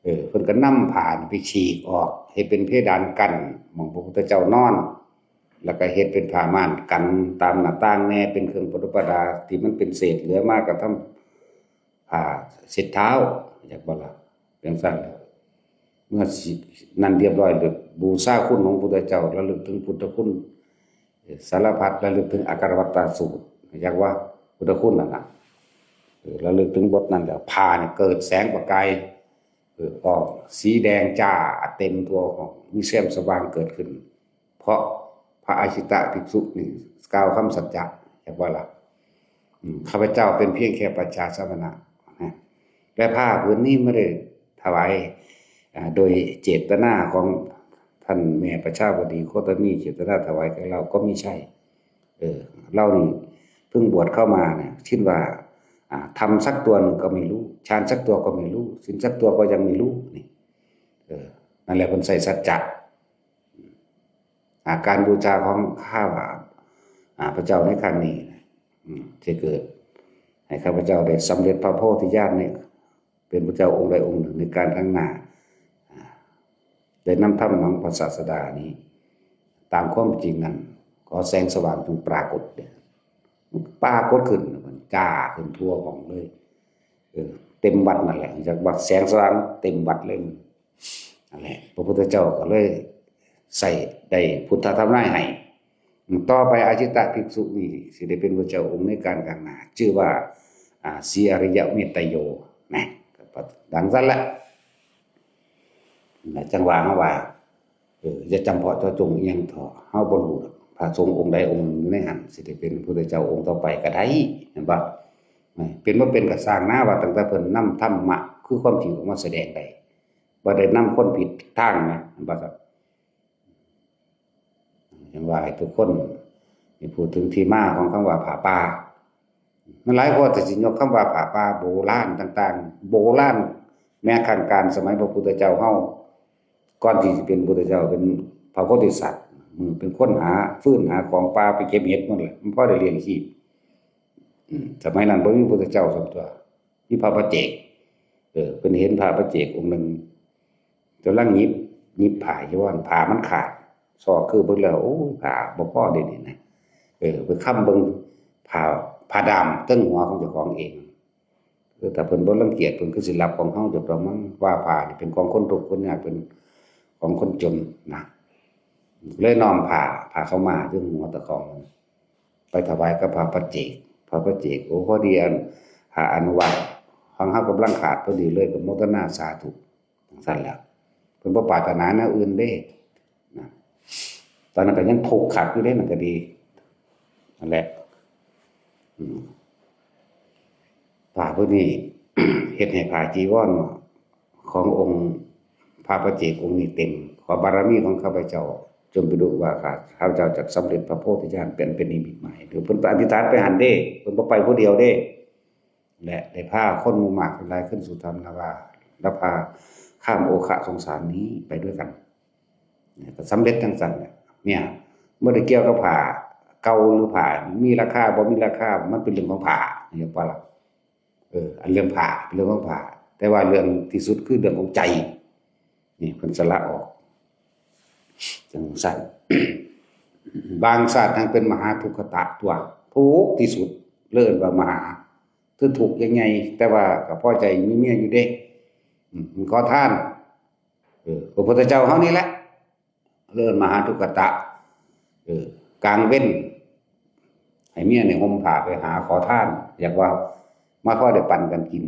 เออ เพิ่นก็นำผ้านี่ไปฉีกออก เฮ็ดเป็นเพดานกั้นหม่องพระพุทธเจ้านอน แล้วก็เฮ็ดเป็นผ้าม่านกันตามหน้าต่างแหน่ เป็นเครื่องประดับประดา ที่มันเป็นเศษเหลือมาก็ทำผ้าเช็ดเท้า อยากว่าล่ะ จั่งซั่นล่ะ เมื่อสิ นั่นเรียบร้อยแล้ว บูชาคุณของพระพุทธเจ้า ระลึกถึงพุทธคุณ เอ่อ สารพัด ระลึกถึงอาการวัตตสูตร อยากว่าพุทธคุณนั่นน่ะ เออ ระลึกถึงบทนั้นแล้ว ผ้าเนี่ยเกิดแสงประกาย เออ ออกสีแดงจ้าเต็มทั่วห้อง มีแสงสว่างเกิดขึ้น เพราะพระอาชิตะภิกษุนี่กล่าวคำสัจจะ อยากว่าล่ะ อืม ข้าพเจ้าเป็นเพียงแค่ปัจจาสมณะนะ และผ้าผืนนี้ไม่ได้ถวาย อ่า โดยเจตนาของท่านแม่ประชาวดีโคตมี เจตนาถวายแก่เราก็ไม่ใช่ เออ เรานี่เพิ่งบวชเข้ามาเนี่ย คิดว่า อ่า ธรรมสักตัวหนึ่งก็ไม่รู้ ฌานสักตัวก็ไม่รู้ ศีลสักตัวก็ยังไม่รู้ นี่ เออ นั่นแหละเพิ่นใส่สัจจะ อ่า การบูชาของข้า อ่า พระเจ้าในครั้งนี้นะ อืม จะเกิดให้ข้าพเจ้าได้สำเร็จพระโพธิญาณเนี่ย เป็นพระเจ้าองค์ใดองค์หนึ่งในการข้างหน้า อ่า ได้นำธรรมของพระศาสดานี้ ตามความจริงนั้น ขอแสงสว่างจงปรากฏเนี่ย มันปรากฏขึ้น มันจ้าขึ้นทั่วห้องเลย เออ เต็มวัดนั่นแหละ จากวัดแสงสว่างเต็มวัดเลย นั่นแหละ พระพุทธเจ้าก็เลยใส่ได้พุทธธรรมนายให้ ต่อไปอาชิตะภิกษุนี่สิได้เป็นพระเจ้าองค์ในการข้างหน้า ชื่อว่า อ่า สีอริยเมตโต นะ ดังซั่นละ นั่นแหละ จั่งว่าเฮาว่า เออ อย่าจำเพาะเจาะจงอิหยังเถาะ เฮาบ่รู้ดอก พระสงฆ์องค์ใดองค์หนึ่งอยู่ในหั้น สิได้เป็นพระพุทธเจ้าองค์ต่อไปก็ได้ เห็นบ่ เป็นบ่เป็นก็ซ่างนะ ว่าตั้งแต่เพิ่นนำธรรมะ คือความจริงออกมาแสดงได้ บ่ได้นำคนผิดทางนะ เห็นบ่ครับ จั่งว่าให้ทุกคนนี่พูดถึงที่มาของคำว่าผ้าป่า มันหลายคนก็สิยกคำว่าผ้าป่าโบราณต่างๆ โบราณ แม้กระทั่งการสมัยพระพุทธเจ้าเฮา ก่อนที่สิเป็นพุทธเจ้า เป็นพระโพธิสัตว์ อืม เป็นคนหาฟืนหาของป่าไปเก็บเห็ดหมดแหละ มันพอได้เลี้ยงชีพ อืม สมัยนั้นบ่มีพุทธเจ้าสองตัว มีพระปัจเจก เออ เพิ่นเห็นพระปัจเจกองค์หนึ่งกำลังหยิบ หยิบผ้าอยู่ว่าผ้ามันขาด ซอกคือเบิ่งแล้ว โอ้ย ผ้าบ่พอเด้นี่นะ เออ ไปค้ำเบิ่งผ้า ผ้าด้ามเทิงหัวของเจ้าของเอง เออ ถ้าเพิ่นบ่รังเกียจ เพิ่นคือสิรับของเฮา เจ้าของมันว่าผ้านี่เป็นของคนทุกข์คนยาก เป็นของคนจนนะ เลยน้อมผ้า ผ้าขาวม้าเทิงหัวเจ้าของ ไปถวายกับพระปัจเจก พระปัจเจก โอ้ พอดีอัน พระอนุวาตของเฮากำลังขาดพอดีเลย ก็โมทนาสาธุ จั่งซั่นแหละ เพิ่นบ่ปรารถนาแนวอื่นเด้ นะ ตอนนั้นก็ยังทุกข์คักอยู่เด้ นั่นก็ดี นั่นแหละ อืม ผ้าพวกนี้ เฮ็ดให้ผ้าจีวรขององค์พระปัจเจกองค์นี้เต็ม ขอบารมีของข้าพเจ้า จงเป็นอุบาทข้าพเจ้าจักสำเร็จพระโพธิญาณเป็น เป็นนิมิตหมาย เดี๋ยวเพิ่นอธิษฐานไปหั้นเด้ เพิ่นบ่ไปผู้เดียวเด้ และได้พาคนหมู่มากหลายขึ้นสู่ธรรมนาวา และพาข้ามโอคะสงสารนี้ไปด้วยกัน เนี่ย ก็สำเร็จจั่งซั่นแหละ เนี่ย บ่ได้เกี่ยวกับผ้าเก่าหรือผ้ามีราคาบ่มีราคา มันเป็นเรื่องของผ้า เห็นบ่ล่ะ เออ อันเรื่องผ้าเป็นเรื่องของผ้า แต่ว่าเรื่องที่สุดคือเรื่องของใจ นี่เพิ่นสละออก จั่งซั่น บางชาติทั้งเป็นมหาทุกขตะตัว ทุกข์ที่สุด เอิ้นว่ามหา คือทุกข์ยังไง แต่ว่าก็พอใจมีเมียอยู่เด้ อืม ขอทาน เออ พระพุทธเจ้าเฮานี่แหละ เอิ้นมหาทุกขตะ เออ กลางเว็น ให้เมียเนี่ยห่มผ้าไปหาขอทาน อยากว่ามาพอได้ปันกันกิน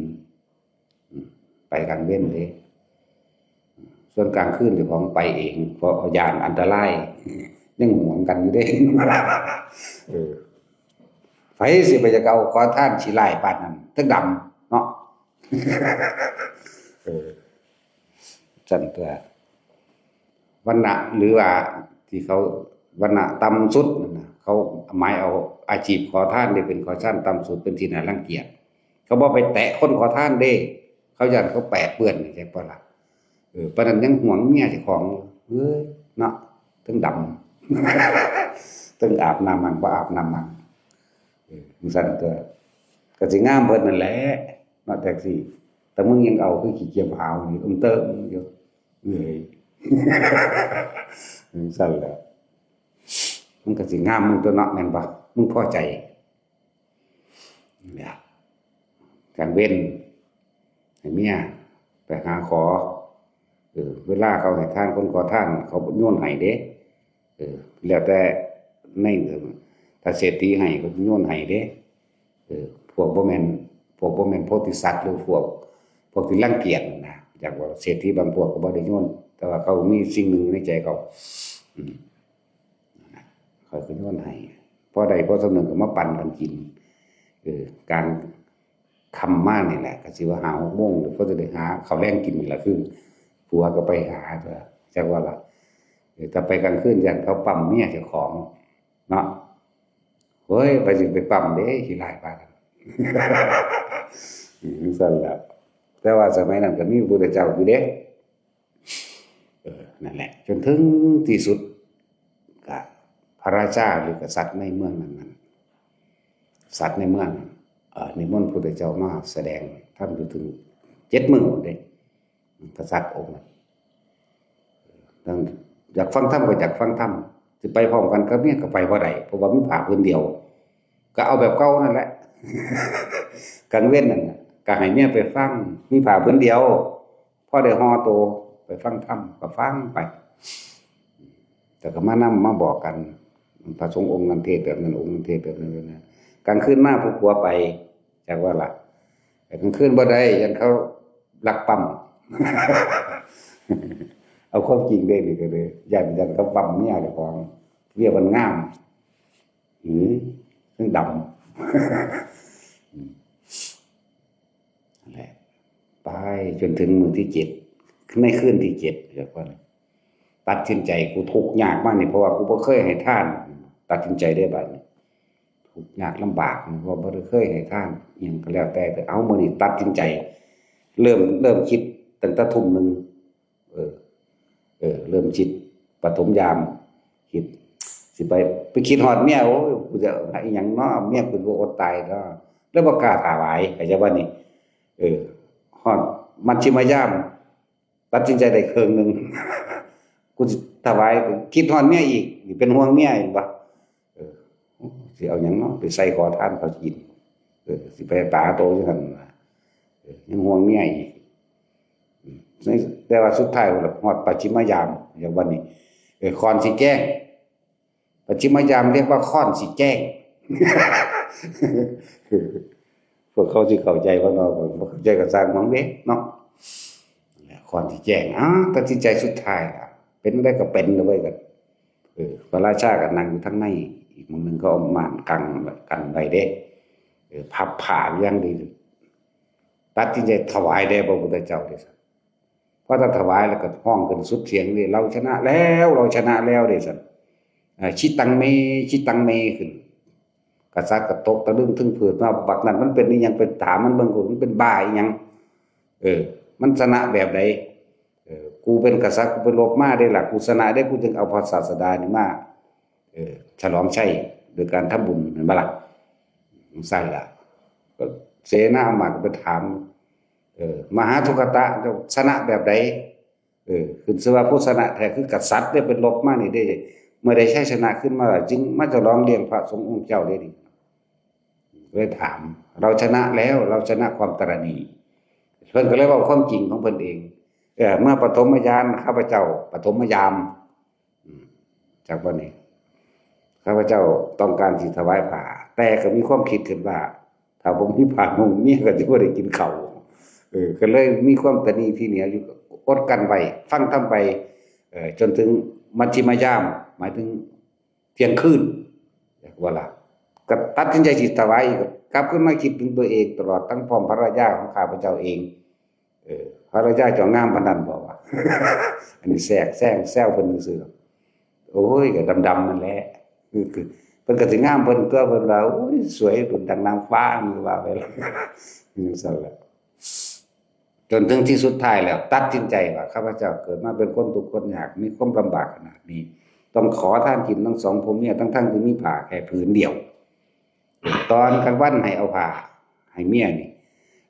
อืม ไปกลางเว็นเด้ ส่วนกลางคืนเจ้าของไปเอง เพราะย่านอันตราย ยังหวงกันอยู่เด้ เออ ไผสิไปจะเอาขอทานขี้ร้ายปานนั้น ทั้งดำเนาะ เออ จั่นตัว วรรณะ หรือว่าที่เขา วรรณะต่ำสุดนั่นน่ะ เขาหมายเอาอาชีพขอทานนี่เป็นขอทานต่ำสุด เป็นที่น่ารังเกียจ เขาบ่ไปแตะคนขอทานเด้ เขาย้านเขาแปดเปื้อนนี่ ใช่ปะล่ะ เออ ปานนั้นยังหวงเมียเจ้าของ เอ้ย เนาะ ทั้งดำ ทั้งอาบน้ำมั่งบ่อาบน้ำมั่ง เออ จั่งซั่นตัว ก็สิงามเบิดนั่นแหละ เนาะ แต่สิ แต่มึงยังเอาคือขี้เกียจหาวนี่ อึ้งเติมอยู่ เอ้ย จั่งซั่นแหละ มันก็สิงามมึงตัวเนาะ แม่นบ่ มึงพอใจ เนี่ย กลางเว้น ให้เมียไปหาขอ เออ เวลาเขาให้ทาน คนขอทาน เขาโยนให้เด้ เออ แล้วแต่ใน ถ้าเศรษฐีให้ เขาโยนให้เด้ เออ พวกบ่แม่น พวกบ่แม่นโพธิสัตว์ หรือพวก พวกที่รังเกียจนะ อยากว่าเศรษฐีบางพวกก็บ่ได้โยน แต่ว่าเขามีสิ่งหนึ่งในใจเขา อืม เขาก็โยนให้ พอได้พอส่ำหนึ่งก็มาปันกันกิน เออ กลางค่ำมานี่แหละ ก็สิว่าห้าหกโมง พอจะได้หาข้าวแลงกินนี่ล่ะ คือผัวก็ไปหาตัว จักว่าล่ะ เออ ถ้าไปกลางคืนย้านเขาปั๊มเมียเจ้าของ เนาะ เฮ้ย ไปสิไปปั๊มเด้ ขี้ร้ายปานนั้น อืม จั่งซั่นแหละ แต่ว่าสมัยนั้นก็มีพระพุทธเจ้าอยู่เด้ เออ นั่นแหละ จนถึงที่สุด ก็พระราชาหรือกษัตริย์ในเมืองนั้นๆ สัตว์ในเมือง เอ่อ นิมนต์พระพุทธเจ้ามาแสดงธรรมอยู่ถึงเจ็ดมื้อเด้ กษัตริย์องค์นั้น นั่น อยากฟังธรรมก็อยากฟังธรรม สิไปพร้อมกันกับเมียก็ไปบ่ได้ เพราะว่ามีผ้าผืนเดียว ก็เอาแบบเก่านั่นแหละ กลางเว้นนั่นน่ะ ก็ให้เมียไปฟัง มีผ้าผืนเดียว พอได้ห่อโตไปฟังธรรมก็ฟังไป แต่ก็มานำมาบอกกัน พระสงฆ์องค์นั้นเทศน์แบบนั้น องค์นั้นเทศน์แบบนั้น กลางคืนมาผู้ผัวไป จักว่าล่ะ แต่กลางคืนบ่ได้ ย้านเขาลักปั๊ม เอาความจริงเด้ นี่ก็เลย ย้าน ย้านเขาปั๊มเมียเจ้าของ เมียมันงาม อืม ทั้งดำ อืม นั่นแหละ ไปจนถึงมื้อที่เจ็ด ในคืนที่เจ็ด เดี๋ยวก่อน ตัดสินใจ กูทุกข์ยากมานี่ เพราะว่ากูบ่เคยให้ทาน ตัดสินใจได้บัดนี้ ทุกข์ยากลำบากนี่ เพราะบ่ได้เคยให้ทาน อิหยังก็แล้วแต่ แต่เอามื้อนี้ตัดสินใจ เริ่ม เริ่มคิดตั้งแต่ทุ่มหนึ่ง เออ เออ เริ่มคิดปฐมยาม คิด สิไป ไปคิดฮอดเมีย โอ้ย กูจะหาอิหยังเนาะ เมียกูบ่อดตายเนาะ แล้วบ่กล้าถวาย เข้าใจบ่นี่ เออ ฮอดมัชฌิมยาม ตัดสินใจได้ครึ่งหนึ่ง กูสิถวาย คิดฮอดเมียอีก นี่เป็นห่วงเมีย เห็นบ่ เออ สิเอาหยังเนาะ ไปใส่ขอทานเขากิน เออ สิไปปาโตอยู่หั่นน่ะ เออ ยังห่วงเมียอีก อืม แต่ว่าสุดท้ายฮอดปัจฉิมยาม อย่างวันนี้ เออ คอนสิแจ้ง ปัจฉิมยามเรียกว่าคอนสิแจ้ง พวกเขาสิเข้าใจบ่เนาะ บ่เข้าใจก็ซ่างมันเด้เนาะ คอนสิแจ้ง อ้าว ตัดสินใจสุดท้ายล่ะ เป็นได้ก็เป็นเลย ก็ เออ พระราชาก็นั่งอยู่ทางใน อีกมื้อหนึ่งก็เอาม่านกั้น กั้นไว้เด้ เออ พับผ้าอย่างดี ตัดสินใจถวายแด่พระพุทธเจ้าเด้ พอถ้าถวายแล้วก็ฮ้องขึ้นสุดเสียงเลย "เราชนะแล้ว เราชนะแล้ว" เด้ซั่น เอ่อ "จิตตังเม จิตตังเม" ขึ้น กษัตริย์ก็ตกตะลึงตึงเผิดว่า "บักนั่นมันเป็นอิหยัง ไปถามมันเบิ่งกู มันเป็นบ้าอิหยัง เออ มันชนะแบบใด เออ กูเป็นกษัตริย์ กูไปรบมาเด้ล่ะ กูชนะเด้ กูจึงเอาพระศาสดานี่มา เออ ฉลองชัยโดยการทำบุญ" แม่นบ่ล่ะ จั่งซั่นล่ะ ก็เสนาอำมาตย์ก็ไปถาม เออ "มหาทุกขตะ เจ้าชนะแบบใด" เออ ขึ้นชื่อว่าผู้ชนะแท้คือกษัตริย์เด้ เป็นรบมานี่เด้ เมื่อได้ชัยชนะขึ้นมาแล้ว จึงมาฉลองเลี้ยงพระสงฆ์องค์เจ้าเด้นี่ เลยถาม "เราชนะแล้ว เราชนะความตระหนี่" เพิ่นก็เลยเว้าความจริงของเพิ่นเอง เออ เมื่อปฐมยาม ข้าพเจ้าปฐมยาม อืม จากวันนี้ ข้าพเจ้าต้องการสิถวายผ้า แต่ก็มีความคิดขึ้นว่า ถ้าบ่มีผ้านุ่ง เมียก็สิบ่ได้กินข้าว เออ ก็เลยมีความตระหนี่ที่เหนียวอยู่ อดกลั้นไว้ ฟังธรรมไป เอ่อ จนถึงมัชฌิมยาม หมายถึง เที่ยงคืน ว่าล่ะ ก็ตัดสินใจสิถวายอีก กลับขึ้นมาคิดถึงตัวเองตลอด ทั้งพร้อมภรรยาของข้าพเจ้าเอง เออ ภรรยาเจ้างามปานนั้นบ่วะ อันนี้แซกแซงแซวเพิ่นซื่อๆ โอ้ย ก็ดำๆนั่นแหละ คือ คือ เพิ่นก็สิงามเพิ่นตัว เพิ่นว่า โอ้ย สวยเพิ่นดังนางฟ้า นี่ว่าไปแล้ว จั่งซั่นแหละ จนถึงที่สุดท้ายแล้ว ตัดสินใจว่า ข้าพเจ้าเกิดมาเป็นคนทุกข์คนยาก มีความลำบากขนาดนี้ ต้องขอทานกินทั้งสองผัวเมีย ทั้งๆที่มีผ้าแค่ผืนเดียว ตอนกลางวันให้เอาผ้าให้เมียนี่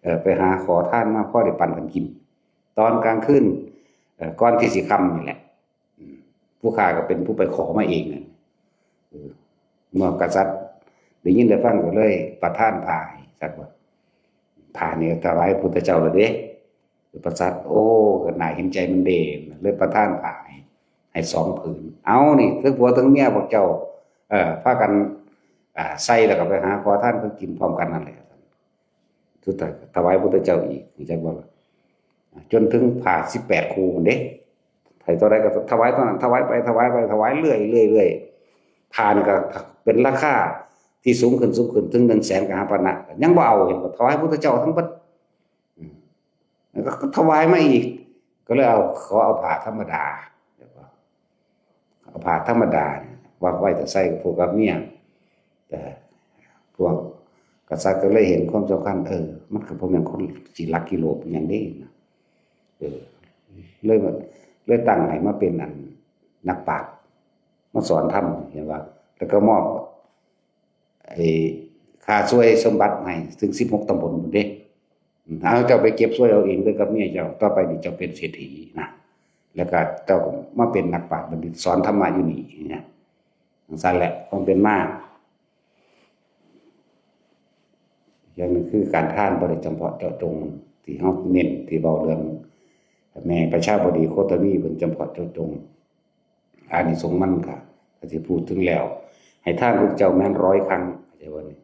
เอ่อ ไปหาขอทานมาพอได้ปันกันกิน ตอนกลางคืน เอ่อ ก่อนที่สิค่ำนี่แหละ อืม ผู้ข้าก็เป็นผู้ไปขอมาเองนั่น เออ เมื่อกษัตริย์ได้ยินได้ฟังก็เลยประทานผ้าให้ จักว่า ผ้านี่ถวายพุทธเจ้าแล้วเด้ กษัตริย์ โอ้ ก็น่าเห็นใจมันเด้ เลยประทานผ้าให้ ให้สองผืน เอานี่ ทั้งผัวทั้งเมียพวกเจ้า เอ่อ พากัน อ่า ใส่แล้วก็ไปหาขอทานเพิ่นกินพร้อมกันนั่นแหละ สุดท้ายถวายพุทธเจ้าอีก จักว่า จนถึงผ้าสิบแปดคู่เด้ ไผเท่าใดก็ถวายเท่านั้น ถวายไป ถวายไป ถวายเรื่อย เรื่อย เรื่อย ผ้านี่ก็เป็นราคาที่สูงขึ้น สูงขึ้น ถึงหนึ่งแสนกหาปณะ ยังบ่เอา เห็นบ่ ถวายพุทธเจ้าทั้งเบิด อืม แล้วก็ถวายมาอีก ก็เลยเอา ขอเอาผ้าธรรมดา เอาผ้าธรรมดาเนี่ย วางไว้แต่ใส่กับผัวกับเมีย แต่พวกกษัตริย์ก็เลยเห็นความสำคัญ เออ มันก็บ่แม่นคนสิลักกิโลเป็นหยังเด้นะ เออ เลยว่า เลยตั้งให้มาเป็นอันนักปราชญ์ มาสอนธรรม เห็นบ่ แล้วก็มอบ ไอ้ ค่าช่วยสมบัติให้ถึงสิบหกตำบลพุ้นเด้ อืม เอาเจ้าไปเก็บช่วยเอาเองเด้อกับเมียเจ้า ต่อไปนี่เจ้าเป็นเศรษฐีนะ แล้วก็เจ้าก็มาเป็นนักปราชญ์บัณฑิต สอนธรรมะอยู่นี่นะ จั่งซั่นแหละ ความเป็นมา อย่างหนึ่งคือการทานบ่ได้จำเพาะเจาะจง ที่เฮาเน้น ที่เว้าเรื่อง แม่ประชาบดีโคตมีเพิ่นจำเพาะเจาะจง อานิสงส์มันก็ ก็สิพูดถึงแล้ว ให้ทานพุทธเจ้าแม้นร้อยครั้ง เข้าใจบ่นี่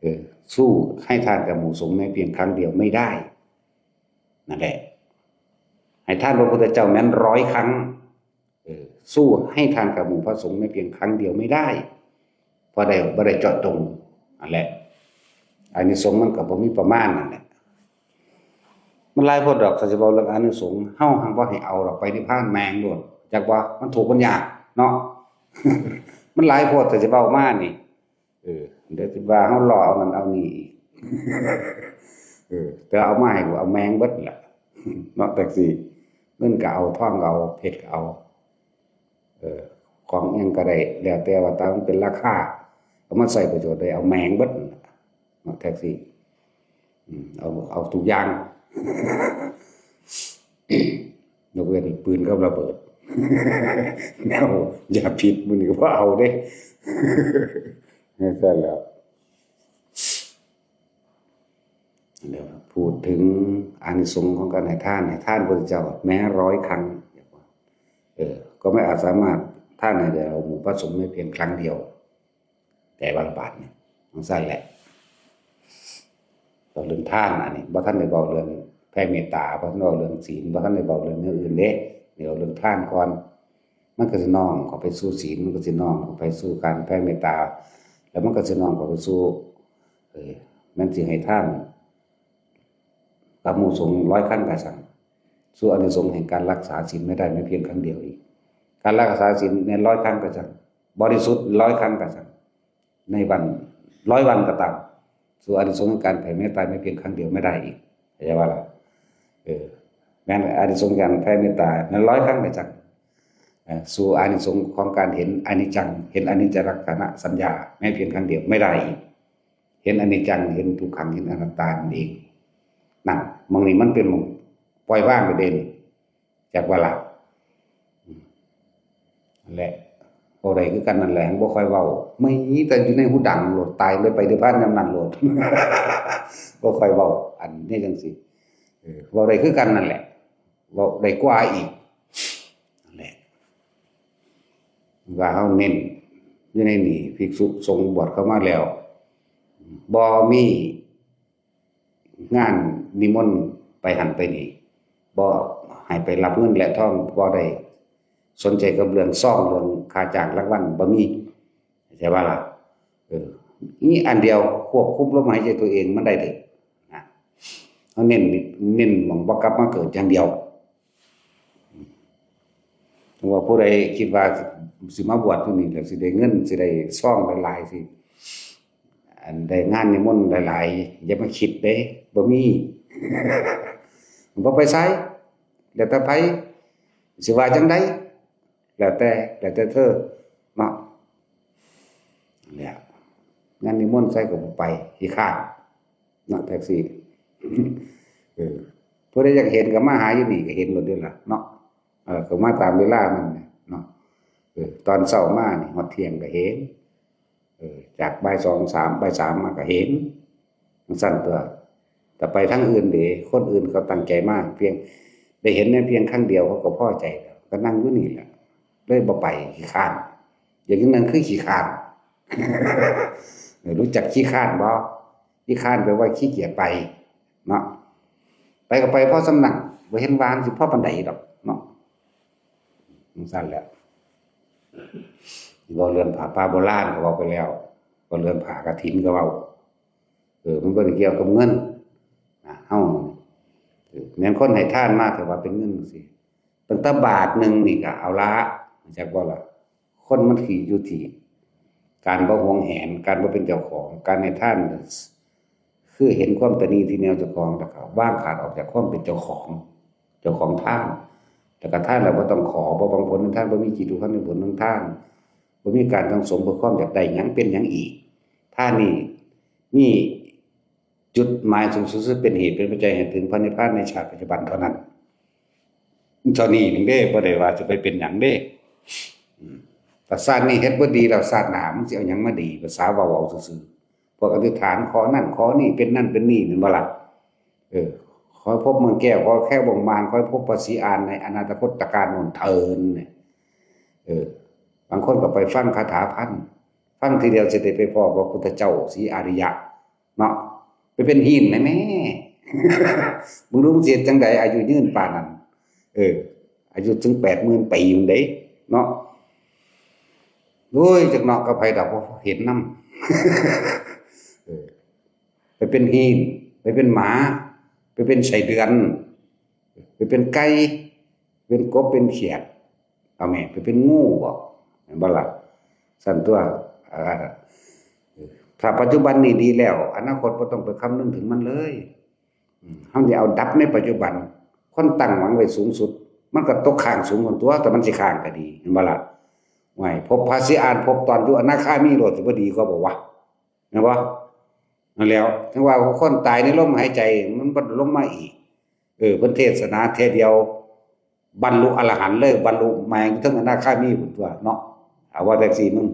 เออ สู้ให้ทานกับหมู่สงฆ์แม้เพียงครั้งเดียวไม่ได้ นั่นแหละ ให้ทานพระพุทธเจ้าแม้นร้อยครั้ง เออ สู้ให้ทานกับหมู่พระสงฆ์แม้เพียงครั้งเดียวไม่ได้ เพราะได้ บ่ได้เจาะจง นั่นแหละ อานิสงส์มันก็บ่มีประมาณนั่นแหละ มันหลายโพดดอก ถ้าสิเว้าเรื่องอานิสงส์ เฮาหั้นบ่ให้เอาดอก ไปนิพพานแม่งโลด จักว่ามันทุกข์มันยากเนาะ มันหลายโพด ถ้าสิเว้ามานี่ เออ เดี๋ยวสิว่าเฮาเลาะเอานั่นเอานี่อีก เออ แต่เอามาให้กูเอาแม่งเบิดล่ะ เนาะ จั่งซี้ เงินก็เอา ทองก็เอา เพชรก็เอา เออ ของอิหยังก็ได้ แล้วแต่ว่าตามมันเป็นราคา เอามาใช้ประโยชน์ได้ เอาแม่งเบิดนั่นล่ะ เนาะ จั่งซี้ อืม เอา เอาทุกอย่าง ยกเว้นปืนกับระเบิด แนวยาพิษมื้อนี้บ่เอาเด้ จั่งซั่นแหล้ว แล้วพูดถึงอานิสงส์ของการให้ทาน ให้ทานพุทธเจ้าแม้ร้อยครั้ง เออ ก็ไม่อาจสามารถทานให้แด่หมู่พระสงฆ์แม้เพียงครั้งเดียว แต่ว่าละบาทนี่ จั่งซั่นแหละ เว้าเรื่องทานอันนี้ บ่ทันได้เว้าเรื่องแผ่เมตตา บ่ทันเว้าเรื่องศีล บ่ทันได้เว้าเรื่องแนวอื่นเด้ เดี๋ยวเรื่องทานก่อน มันก็สิน้อมเข้าไปสู่ศีล มันก็สิน้อมเข้าไปสู่การแผ่เมตตา แล้วมันก็สิน้อมเข้าไปสู่ เออ แม่นสิให้ทานกับหมู่สงฆ์ร้อยครั้งก็ซั้น สู้อานิสงส์แห่งการรักษาศีลไม่ได้แม้เพียงครั้งเดียวอีก การรักษาศีลแม่นร้อยครั้งก็ซั้น บริสุทธิ์ร้อยครั้งก็ซั้น ในวันร้อยวันก็ตาม สู้อานิสงส์แห่งการแผ่เมตตาแม้เพียงครั้งเดียวไม่ได้อีก เข้าใจบ่ล่ะ เออ แม่นอานิสงส์การแผ่เมตตาแม่นร้อยครั้งก็ซั้น เอ่อ สู้อานิสงส์ของการเห็นอนิจจัง เห็นอนิจจลักษณะสัญญาแม้เพียงครั้งเดียวไม่ได้อีก เห็นอนิจจัง เห็นทุกขัง เห็นอนัตตานั่นเอง นั่น หม่องนี้มันเป็นหม่องปล่อยวางไปเด้ จักว่าล่ะ อืม นั่นแหละ เว้าได้คือกันนั่นแหละ บ่ค่อยเว้า มีแต่อยู่ในหูดังโลด ตายเลยไปนิพพานยามนั้นโลด บ่ค่อยเว้า อันนี้จั่งซี้ เออ เว้าได้คือกันนั่นแหละ เว้าได้กว่าอีก นั่นแหละ ว่าเฮาเน้นอยู่ในนี่ ภิกษุสงฆ์บวชเข้ามาแล้ว บ่มีงานนิมนต์ไปหั้นไปนี่ บ่ให้ไปรับเงินและทอง บ่ได้สนใจกับเรื่องซอง เรื่องค่าจ้างรางวัล บ่มี แต่ว่าล่ะ เออ นี่อันเดียวควบคุมลมหายใจตัวเองมันได้เด้อ นะ เขาเน้น เน้นหม่องบ่กลับมาเกิดอย่างเดียว ว่าผู้ใดคิดว่าสิมาบวชอยู่นี่แล้วสิได้เงิน สิได้ซองหลายๆ สิ อันได้งานนิมนต์หลายๆ อย่ามาคิดเด้ บ่มี บ่ไปไส แล้วแต่ไผ สิว่าจั่งใด แล้วแต่ แล้วแต่เธอ เนาะ เนี่ย งานนิมนต์ไสก็บ่ไป ขี้คร้าน เนาะ แท็กซี่ เออ ผู้ใดอยากเห็นก็มาหาอยู่นี่ก็เห็นโลดเด้อล่ะ เนาะ เออ ก็มาตามเวลามันเนี่ย เนาะ เออ ตอนเช้ามานี่ฮอดเที่ยงก็เห็น เออ จากบ่ายสอง สาม บ่ายสามมาก็เห็น จั่งซั้นตั๊ว แต่ไปทางอื่นเด้ คนอื่นเขาตั้งใจมา เพียงได้เห็นในเพียงครั้งเดียวเขาก็พอใจแล้ว ก็นั่งอยู่นี่แหละ เลยบ่ไป ขี้คร้าน อย่างนั้นคือขี้คร้าน เออ รู้จักขี้คร้านบ่ ขี้คร้านแปลว่าขี้เกียจไป เนาะ ไปก็ไปพอส่ำนั้น บ่เห็นว่ามันสิพอปานใดดอก เนาะ จั่งซั้นแหละ เว้าเรื่องผ้าป่าโบราณก็เว้าไปแล้ว เว้าเรื่องผ้ากฐินก็เว้า เออ มันบ่ได้เกี่ยวกับเงิน นะ เฮา เออ แม่นคนให้ทานมาถือว่าเป็นเงินจั่งซี้ ตั้งแต่บาทหนึ่งนี่ก็เอาละ รู้จักบ่ล่ะ คนมันสิอยู่ที่การบ่หวงแหน การบ่เป็นเจ้าของ การให้ทาน คือเห็นความตระหนี่ที่แนวเจ้าของ แล้วก็วางขาดออกจากความเป็นเจ้าของ เจ้าของทาน แล้วก็ทานแล้วบ่ต้องขอ บ่หวังผลทางทาน บ่มีจิตผูกพันในผลทางทาน บ่มีการสั่งสมเพื่อความอยากได้หยังเป็นหยังอีก ทานนี่มีจุดหมายสูงสุด คือเป็นเหตุเป็นปัจจัยให้ถึงพระนิพพานในชาติปัจจุบันเท่านั้น เท่านี้หนึ่งเด้ บ่ได้ว่าจะไปเป็นหยังเด้ อืม แต่ชาตินี้เฮ็ดบ่ดีแล้ว ชาติหน้ามันสิเอาหยังมาดี ภาษาเว้าเอาซื่อๆ พวกอธิษฐานขอนั่นขอนี่ เป็นนั่นเป็นนี่ แม่นบ่ล่ะ เออ ขอให้พบเมืองแก้ว ขอแคว้นบ่งมาน ขอให้พบพระศรีอานในอนาคตการโน้นเทินเนี่ย เออ บางคนก็ไปฟังคาถาพัน ฟังทีเดียวสิได้ไปพ้อพระพุทธเจ้าศรีอาริยะ เนาะ ไปเป็นหินนะแม่ มึงรู้มึงสิเฮ็ดจั่งใด อายุยืนปานนั้น เออ อายุถึงแปดหมื่นปีอยู่เด้ เนาะ โอ้ย จักเนาะกับไผดอก บ่เห็นนำ เออ ไปเป็นหิน ไปเป็นหมา ไปเป็นไส้เดือน ไปเป็นไก่ เป็นกบ เป็นเขียด เอาแม่ ไปเป็นงูบ่ แม่นบ่ล่ะ ซั่นตั๊ว อ่า ถ้าปัจจุบันนี้ดีแล้ว อนาคตบ่ต้องไปคำนึงถึงมันเลย อืม เฮาสิเอาดับในปัจจุบัน คนตั้งหวังไว้สูงสุด มันก็ตกข้างสูงพุ้นตั๊ว แต่มันสิข้างก็ดี แม่นบ่ล่ะ ห่วย พบพระศรีอาน พบตอนอยู่อนาคามีโลด สิบ่ดีกว่าบ่วะ แม่นบ่ นั่นแหล้ว จั่งว่าคนตายในลมหายใจ มันบ่ลงมาอีก เออ เพิ่นเทศนาเทื่อเดียว บรรลุอรหันต์เลย บรรลุแมงเทิงอนาคามีพุ้นตั๊วเนาะ เอาว่าจั่งซี้มึง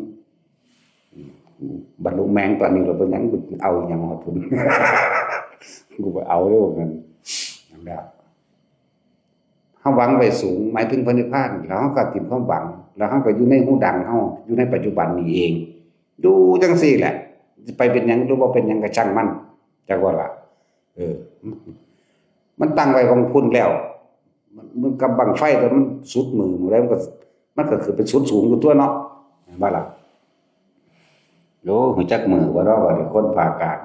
บรรลุแมงตอนนี้แล้วเป็นหยัง เอาหยังฮอดพุ้น กูบ่เอาเด้อว่าซั่น นั่นแหละ เฮาหวังไว้สูง หมายถึงพระนิพพาน แล้วเฮาก็ถิ่มความหวัง แล้วเฮาก็อยู่ในฮูดังเฮา อยู่ในปัจจุบันนี้เอง อยู่จั่งซี้แหละ สิไปเป็นหยังหรือบ่เป็นหยังก็ช่างมัน จักว่าล่ะ เออ มันตั้งไว้ของพุ้นแล้ว มัน มันกับบั้งไฟ แต่มันสุดมือมื้อใดมันก็ มันก็คือเป็นสุดสูงอยู่ตั๊วเนาะ แม่นบ่ล่ะ โอ้ ฮู้จักมื้อบ่เนาะ ว่าได้คนผ่ากลาง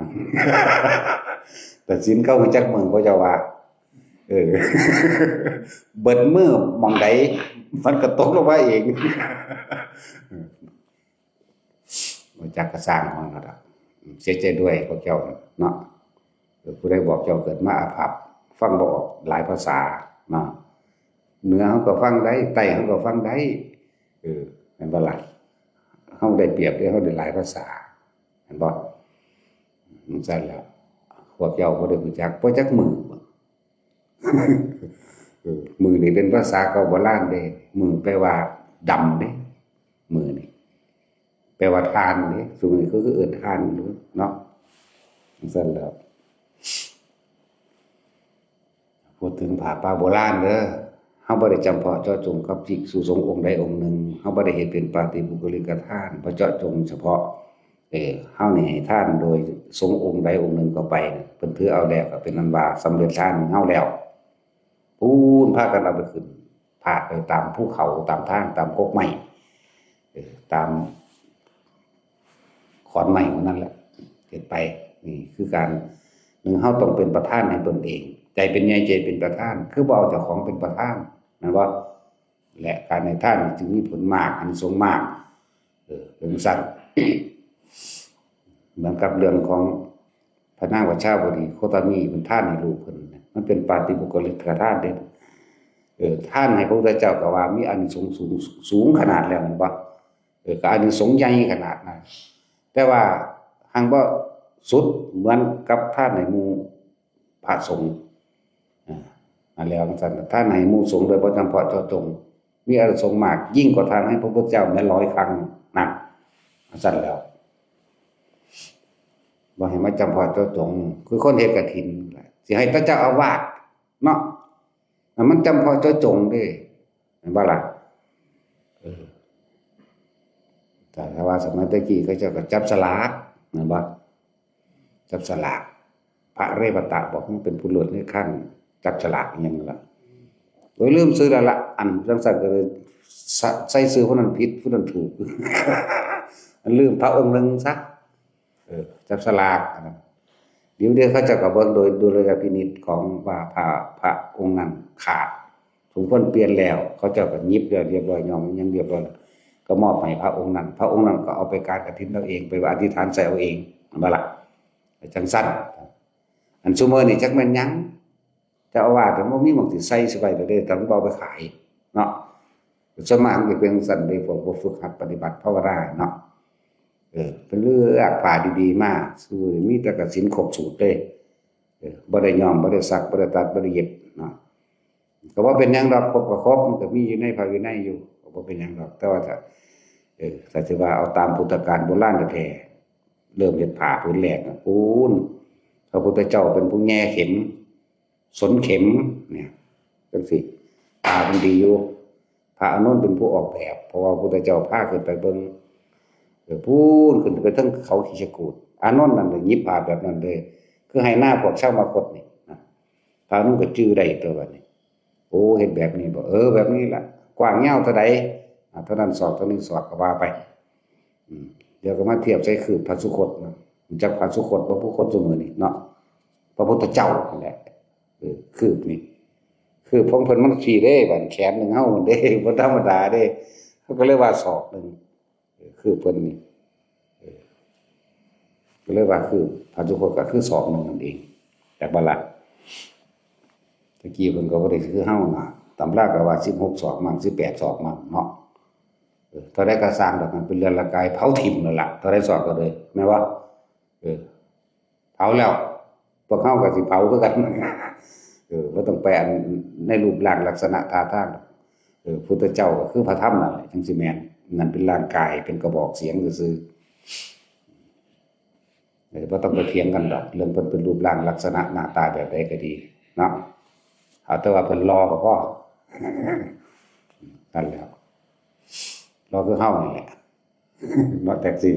ตัดสินเขาฮู้จักมื้อบ่ เจ้าว่า เออ เบิดมื้อหม่องใด มันก็ตกลงมาเอง บ่จักก็ซ่างมันนั่นล่ะ เสียใจด้วยพวกเจ้าเนาะ เออ ผู้ใดบอกเจ้าเกิดมาอาภัพ ฟังบ่ออกหลายภาษาเนาะ เหนือเฮาก็ฟังได้ ใต้เฮาก็ฟังได้ เออ แม่นบ่ล่ะ เฮาได้เปรียบเด้ เฮาได้หลายภาษา แม่นบ่ จั่งซั้นแหละ พวกเจ้าบ่ได้รู้จัก บ่จักมื้อบ่ เออ มื้อนี่เป็นภาษาเก่าโบราณเด้ มื้อแปลว่าดำเด้ มื้อนี่ แปลว่าถ่านเด้ ซุมื้อนี้คือ คือเอิ้นถ่านอยู่เนาะ จั่งซั้นแหละ พูดถึงผ้าป่าโบราณเด้อ เฮาบ่ได้จำเพาะเจาะจงกับภิกษุสงฆ์องค์ใดองค์หนึ่ง เฮาบ่ได้เฮ็ดเป็นปาฏิปุคคลิกทาน บ่เจาะจงเฉพาะ เออ เฮานี่ให้ทานโดยสงฆ์องค์ใดองค์หนึ่งก็ไป เพิ่นถือเอาแล้วก็เป็นอันว่าสำเร็จทานของเฮาแล้ว พู้นพากันเอาไปขึ้น พาดไปตามภูเขา ตามทาง ตามกกไม้ เออ ตาม ขอนไม้หมู่นั้นแหละ เฮ็ดไป นี่คือการ หนึ่ง เฮาต้องเป็นประธานให้ตนเอง ใจเป็นใหญ่ ใจเป็นประธาน คือบ่เอาเจ้าของเป็นประธาน แม่นบ่ และการให้ทานจึงมีผลมาก อานิสงส์มาก เออ เป็นจั่งซั้น เหมือนกับเรื่องของพระนางวัชชาวดี โคตมี เพิ่นทานให้ลูกเพิ่น มันเป็นปาฏิบุคคลิกทานเด้ เออ ทานให้พระพุทธเจ้าก็ว่ามีอานิสงส์สูง สูงขนาดแล้วแม่นบ่ เออ ก็อานิสงส์ใหญ่ขนาดนั้น แต่ว่าหั้งบ่สุดเหมือนกับทานให้หมู่พระสงฆ์ อ่า อันแล้วจั่งซั้น ทานให้หมู่สงฆ์โดยบ่จำเพาะเจาะจง มีอานิสงส์มาก ยิ่งกว่าทานให้พระพุทธเจ้าแม้ร้อยครั้ง นั่น จั่งซั้นแล้ว บ่ให้มาจำเพาะเจาะจง คือคนเฮ็ดกฐินแหละ สิให้แต่เจ้าอาวาสเนาะ อันมันจำเพาะเจาะจงเด้ แม่นบ่ล่ะ เออ แต่ถ้าว่าสมัยแต่กี้เขาเจ้าก็จับสลาก แม่นบ่ จับสลาก พระเรวัตะบอกมันเป็นผู้เลิศในขั้นจับสลากอิหยังนั่นล่ะ โอ้ย ลืมชื่อแล้วล่ะ อันจั่งซั้นก็เลย ใส่ ใส่ชื่อผู้นั้นผิด ผู้นั้นถูก อันลืมพระองค์หนึ่งซะ เออ จับสลากอันนั้น เดี๋ยวเดี๋ยวเขาเจ้าก็เบิ่งโดยดุลยพินิจของว่าพระ พระองค์นั้นขาด สมควรเปลี่ยนแล้ว เขาเจ้าก็หยิบแล้วเรียบร้อย ยอมยังเรียบร้อยแล้ว ก็มอบให้พระองค์นั้น พระองค์นั้นก็เอาไปการกฐินเอาเอง ไปอธิษฐานใส่เอาเอง แม่นบ่ล่ะ จั่งซั้น อันซุมื้อนี้จักแม่นหยัง เจ้าอาวาสก็บ่มีหม่องสิใส่สิไว้แล้วเด้ แต่มันบ่เอาไปขายเนาะ ส่วนมากมันก็เป็นจั่งซั้นเด้ พวกบ่ฝึกหัดปฏิบัติภาวนาเนาะ เออ เพิ่นเลือกผ้าดีๆมา ซุมื้อนี้มีแต่กฐินครบสูตรเด้ เออ บ่ได้ย้อม บ่ได้สัก บ่ได้ตัด บ่ได้เย็บเนาะ ก็บ่เป็นหยังดอก ครบก็ครบ มันก็มีอยู่ในพระวินัยอยู่ ก็บ่เป็นหยังดอก แต่ว่าถ้า เออ ถ้าสิว่าเอาตามพุทธกาลโบราณแท้ๆ เริ่มเฮ็ดผ้าผืนแรกน่ะ ปู๊น พระพุทธเจ้าเป็นผู้แหย่เข็ม สนเข็มเนี่ย จั่งซี้ ผ้ามันดีอยู่ พระอานนท์เป็นผู้ออกแบบ เพราะว่าพระพุทธเจ้าพาขึ้นไปเบิ่ง เออ ปู๊น ขึ้นไปเทิงเขาคิชกูฏ อานนท์นั่นเลยหยิบผ้าแบบนั้นเลย คือไหหน้าพวกชาวมคธนี่นะ พระอานนท์ก็จื่อได้ตัวบัดนี้ โอ้ เฮ็ดแบบนี้บ่ เออ แบบนี้ล่ะ กว้างยาวเท่าใด อ่า เท่านั้นศอก เท่านี้ศอก ก็ว่าไป อืม เดี๋ยวก็มาเทียบใส่คืบพระสุคตนะ รู้จักพระสุคตบ่ ผู้คนซุมื้อนี้เนาะ พระพุทธเจ้านั่นแหละ เออ คืบนี่ คืบของเพิ่นมันสี่เด้ บัดแขนหนึ่งเฮาเด้ บ่ธรรมดาเด้ เขาก็เลยว่าศอกหนึ่ง เออ คืบเพิ่นนี่ เออ ก็เลยว่าคืบพระสุคตก็คือศอกหนึ่งนั่นเอง จักบ่ล่ะ ตะกี้เพิ่นก็บ่ได้คือเฮานะ ตำราก็ว่าสิบหกศอกมั่ง สิบแปดศอกมั่งเนาะ เออ เท่าใดก็ซ่างดอก มันเป็นเรือนร่างกาย เผาถิ่มนั่นล่ะ เท่าใดศอกก็เลย แม่นบ่ เออ เผาแล้ว พวกเฮาก็สิเผาคือกัน เออ บ่ต้องไปอันในรูปร่างลักษณะท่าทางดอก เออ พุทธเจ้าก็คือพระธรรมนั่นแหละ จั่งสิแม่น นั่นเป็นร่างกาย เป็นกระบอกเสียงซื่อๆ เออ บ่ต้องไปเถียงกันดอก เรื่องเพิ่นเป็นรูปร่างลักษณะหน้าตาแบบใดก็ดีเนาะ เอาแต่ว่าเพิ่นหล่อก็พอ นั่นแหละ หล่อคือเฮานี่แหละ เนาะ แท็กซี่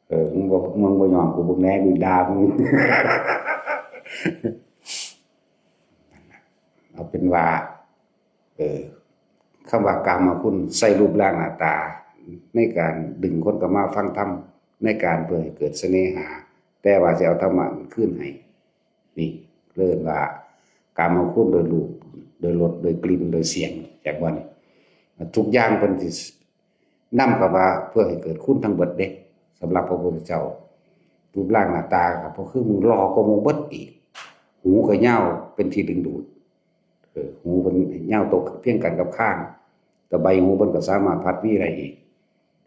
เออ มึงบ่ มึงบ่ยอมกู มึงแน่ กูด่ามึง เอาเป็นว่า เออ คำว่ากามคุณ ใส่รูปร่างหน้าตา ในการดึงคนเข้ามาฟังธรรม ในการเพื่อให้เกิดเสน่หา แต่ว่าสิเอาธรรมะคืนให้ นี่ เรียกว่า กามคุณโดยรูป โดยรส โดยกลิ่น โดยเสียง จักว่านี่ ทุกอย่างเพิ่นสินำเข้ามาเพื่อให้เกิดคุณทั้งเบิดเด้ สำหรับพระพุทธเจ้า รูปร่างหน้าตาก็บ่คือหมู่ หล่อกว่าหมู่เบิดอีก หูก็ยาวเป็นที่ดึงดูด เออ หูเพิ่นยาวตกเพียงกันกับคาง แต่ใบหูเพิ่นก็สามารถพัดวีได้อีก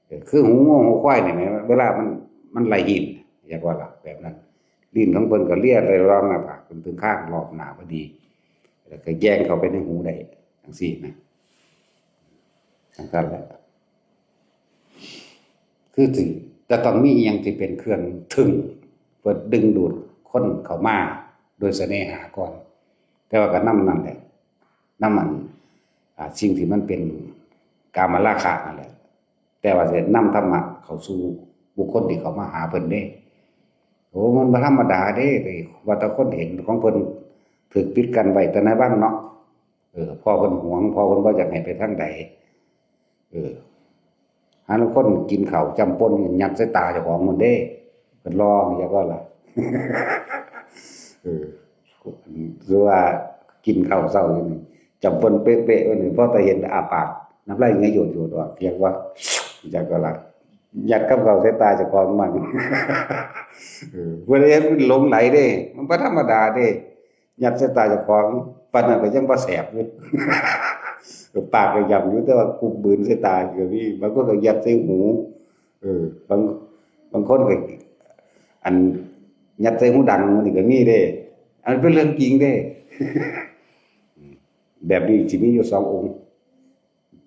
เออ คือหูงัวหูควายนี่แหม เวลามัน มันไล่ฮีน เรียกว่าล่ะ แบบนั้น ลิ้นของเพิ่นก็เลียไล่รองหน้าผากเพิ่นถึงคางรอบหน้าพอดี แล้วก็แยงเข้าไปในหูได้ จั่งซี้นะ จั่งซั้นแหละ คือสิ จะต้องมีอิหยังที่เป็นเครื่องถึง เพื่อดึงดูดคนเข้ามาโดยเสน่หาก่อน แต่ว่าก็นำนั่นแหละ นำอัน อ่า สิ่งที่มันเป็นกามราคะนั่นแหละ แต่ว่าสินำธรรมะเข้าสู่บุคคลที่เข้ามาหาเพิ่นเด้ โอ้ มันบ่ธรรมดาเด้ ว่าแต่คนเห็นของเพิ่นถูกปิดกั้นไว้แต่ในวังเนาะ เออ พ่อเพิ่นหวง พ่อเพิ่นบ่อยากให้ไปทางใด เออ หาลางคนกินข้าวจ้ำป่นยัดใส่ตาเจ้าของมันเด้ เพิ่นลองอยากว่าล่ะ เออ หรือว่ากินข้าวเช้าอยู่นี่จ้ำป่นเป๊ะๆไว้นี่ พอแต่เห็นอ้าปาก น้ำลายเหงื่อโยดๆออก เรียกว่า อยากว่าล่ะ ยัดกับข้าวใส่ตาเจ้าของมัน เออ เพิ่นเห็นมันหลงไหลเด้ มันบ่ธรรมดาเด้ ยัดใส่ตาเจ้าของ ปานนั้นก็ยังบ่แสบอยู่ ปากก็ย่ำอยู่ แต่ว่ากุมบืนใส่ตาก็มี บางคนก็ยัดใส่หู เออ บาง บางคนก็ อัน ยัดใส่หูดังมันนี่ก็มีเด้ อันเป็นเรื่องจริงเด้ แบบนี้สิมีอยู่สององค์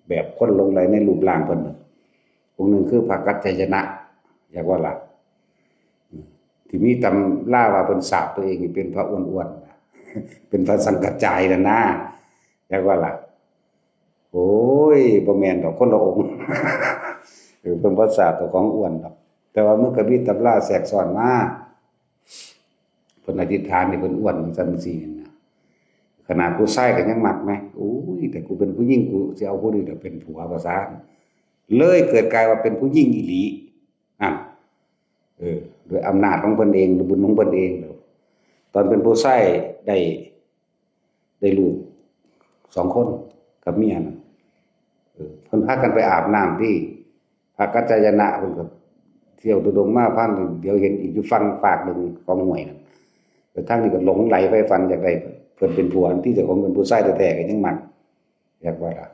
แบบคนหลงไหลในรูปร่างเพิ่นน่ะ องค์หนึ่งคือพระกัจจายนะ อยากว่าล่ะ ที่มีตำราว่าเพิ่นสาปตัวเองเป็นพระอ้วนๆน่ะ เป็นพระสังกัจจายนะนะ อยากว่าล่ะ โอ้ย บ่แม่นดอก คนละองค์ เออ เพิ่นบ่สาปตัวของอ้วนดอก แต่ว่ามันก็มีตำราแทรกซ้อนมา เพิ่นอธิษฐานให้เพิ่นอ้วนจังซั่นจังซี่นะ ขนาดผู้ชายก็ยังมักแหม โอ้ย แต่กูเป็นผู้หญิง กูสิเอาผู้นี้ล่ะเป็นผัว ว่าซั่น เลยเกิดกลายว่าเป็นผู้หญิงอีหลี อ่ะ เออ ด้วยอำนาจของเพิ่นเอง ด้วยบุญของเพิ่นเอง ตอนเป็นผู้ชายได้ ได้ลูกสองคนกับเมียน่ะ เออ เพิ่นพากันไปอาบน้ำที่พระกัจจายนะ เพิ่นก็เที่ยวธุดงค์มา พันเดี๋ยวเห็นอีกอยู่ฝั่งฟากหนึ่งของห้วยนั่น แต่ทางนี้ก็หลงไหลใฝ่ฝันอยากได้เพิ่นเป็นผัว ที่เจ้าของเป็นผู้ชายแท้ๆก็ยังมัก อยากว่าล่ะ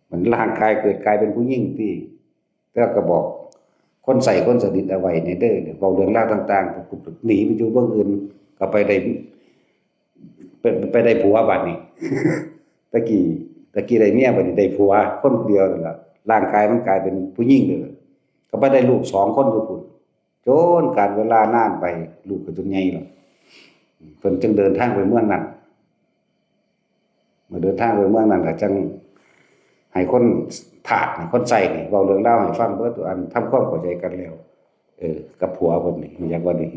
มันร่างกายเกิดกลายเป็นผู้หญิงที่ แต่ก็บอกคนใส่คนสนิทเอาไว้ในเด้อ เว้าเรื่องราวต่างๆ ปุ๊บๆ หนีไปอยู่เมืองอื่น ก็ไปได้ ไป ไปได้ผัวบัดนี้ ตะกี้ ตะกี้ได้เมีย บัดนี้ได้ผัวคนเดียวนั่นล่ะ ร่างกายมันกลายเป็นผู้หญิงเลย ก็ไปได้ลูกสองคนอยู่พุ้น จนกาลเวลานานไป ลูกก็จนใหญ่แล้ว เพิ่นจึงเดินทางไปเมืองนั้น เมื่อเดินทางไปเมืองนั้นก็จังให้คนทาสนี่ คนใช้นี่ เว้าเรื่องราวให้ฟังเบิด อันทำความเข้าใจกันแล้ว เออ กับผัวเพิ่นนี่ อยากว่านี่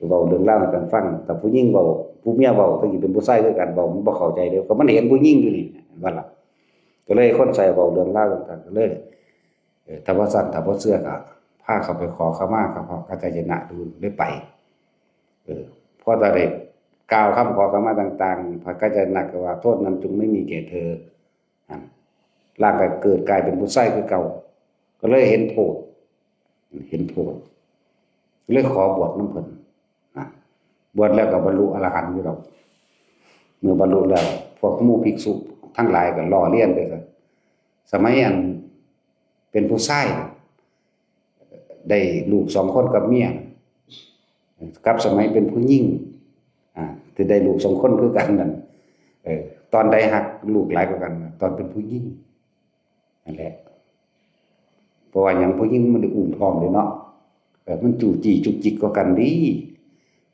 เว้าเรื่องราวให้กันฟัง แต่ผู้หญิงเว้า ผู้เมียเว้า แต่สิเป็นผู้ชายคือกัน เว้ามันบ่เข้าใจเด้อ ก็มันเห็นผู้หญิงอยู่นี่ เห็นบ่ล่ะ ก็เลยคนใช้เว้าเรื่องราวต่างๆ ก็เลย เออ ถ้าว่าซั่น ถ้าบ่เชื่อก็พาเขาไปขอขมากับพระกัจจายนะดู ได้ไป เออ พอจะได้กล่าวคำขอขมาต่างๆ พระกัจจายนะก็ว่า โทษนั้นจงไม่มีแก่เธอ อ่ะ ร่างกายเกิดกลายเป็นผู้ชายคือเก่า ก็เลยเห็นโทษ เห็นโทษ เลยขอบวชนำเพิ่น นะ บวชแล้วก็บรรลุอรหันต์อยู่ดอก เมื่อบรรลุแล้ว พวกหมู่ภิกษุทั้งหลายก็ล้อเลียนไปซะ สมัยอันเป็นผู้ชาย ได้ลูกสองคนกับเมีย กับสมัยเป็นผู้หญิง อ่า ที่ได้ลูกสองคนคือกันนั่น เออ ตอนใดฮักลูกหลายกว่ากัน ตอนเป็นผู้หญิง นั่นแหละ เพราะว่าหยัง ผู้หญิงมันได้อุ้มท้องเลยเนาะ เออ มันจู้จี้จุกจิกกว่ากันดี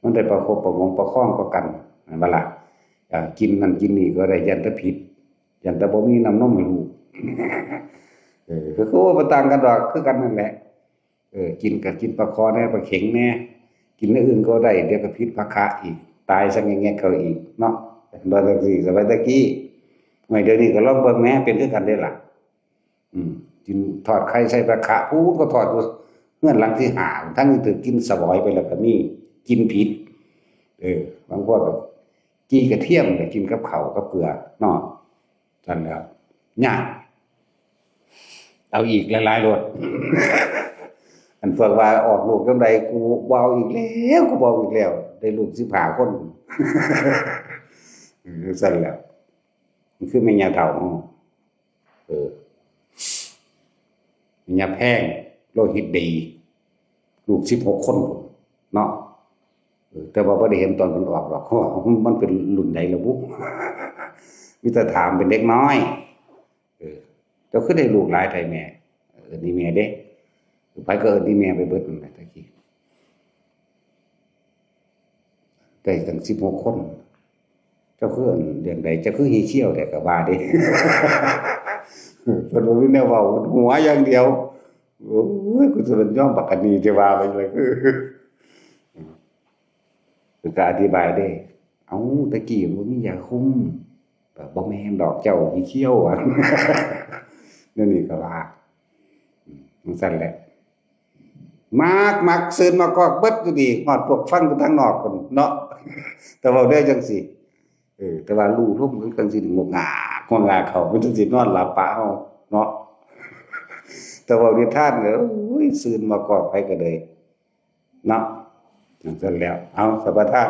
มันได้ประคบประหงมประคองกว่ากัน แม่นบ่ล่ะ อ่า กินนั่นกินนี่ก็ได้ ย่านแต่ผิด ย่านแต่บ่มีน้ำนมให้ลูก เออ ก็คือว่าบ่ต่างกันดอก คือกันนั่นแหละ เออ กินก็กินปลาคอแหน่ ปลาเข็งแหน่ กินอย่างอื่นก็ได้ เดี๋ยวก็ผิดพระคะอีก ตายซะแงะๆเขาอีกเนาะ ว่าจังซี่ สมัยตะกี้ ไม่ เดี๋ยวนี้ก็ลองเบิ่งแหน่ เป็นคือกันเด้ล่ะ อืม กินทอดไข่ใส่ปลาคะ พู้นก็ทอดอยู่เฮือนหลังที่ห้า ทั้งถือกินสวอยไปแล้วก็มี กินผิด เออ บางพวกก็จี่กระเทียมก็กินกับข้าวกับเกลือเนาะ นั่นแหละ ยาก เอาอีกหลายๆโลด อันพวกว่าออกลูกจั่งใด กูบ่เอาอีกแล้ว กูบ่เอาอีกแล้ว ได้ลูกสิบห้าคน เออ ซั่นแหละ มันคือแม่ย่าเฒ่าเฮา เออ แม่ย่าแพง โลหิตดี ลูกสิบหกคน เนาะ เออ แต่ว่าบ่ได้เห็นตอนเพิ่นออกดอก เพราะว่ามันเป็นรุ่นใดล่ะบุ มีแต่ถามเป็นเด็กน้อย เออ เจ้าคือได้ลูกหลายแท้แม่ เอิ้นอีแม่เด้ ไผก็เอิ้นอีแม่ไปเบิดนั่นแหละตะกี้ ได้ตั้งสิบหกคน เจ้าคือเอิ้นเรื่องใด เจ้าคือฮีเขี้ยวแท้ก็ว่าเด้ เพิ่นบ่มีแนวเว้า หัวอย่างเดียว โอ้ย กูจะเป็นย่อมบักกะนีจะว่าไปเลย ก็อธิบายเด้ เอ้า ตะกี้บ่มียาคุม ก็บ่แม่นดอก เจ้าฮีเขี้ยวอะ นั่นนี่ก็ว่า อืม จังซั่นแหละ มักมักซื่นมากอกเบิดอยู่ดี ฮอดพวกฟังอยู่ทางนอกพุ่นเนาะ แต่เว้าได้จังซี่ เออ แต่ว่าลู่ลมคือจังซี่ งกงาก งกงากเขา มันจังสินอนหลับปะเฮาเนาะ แต่เว้านิทานเนี่ย โอ้ย ซื่นมากอกไผก็เลย เนาะ จังซั่นแล้ว เอา สะบาทา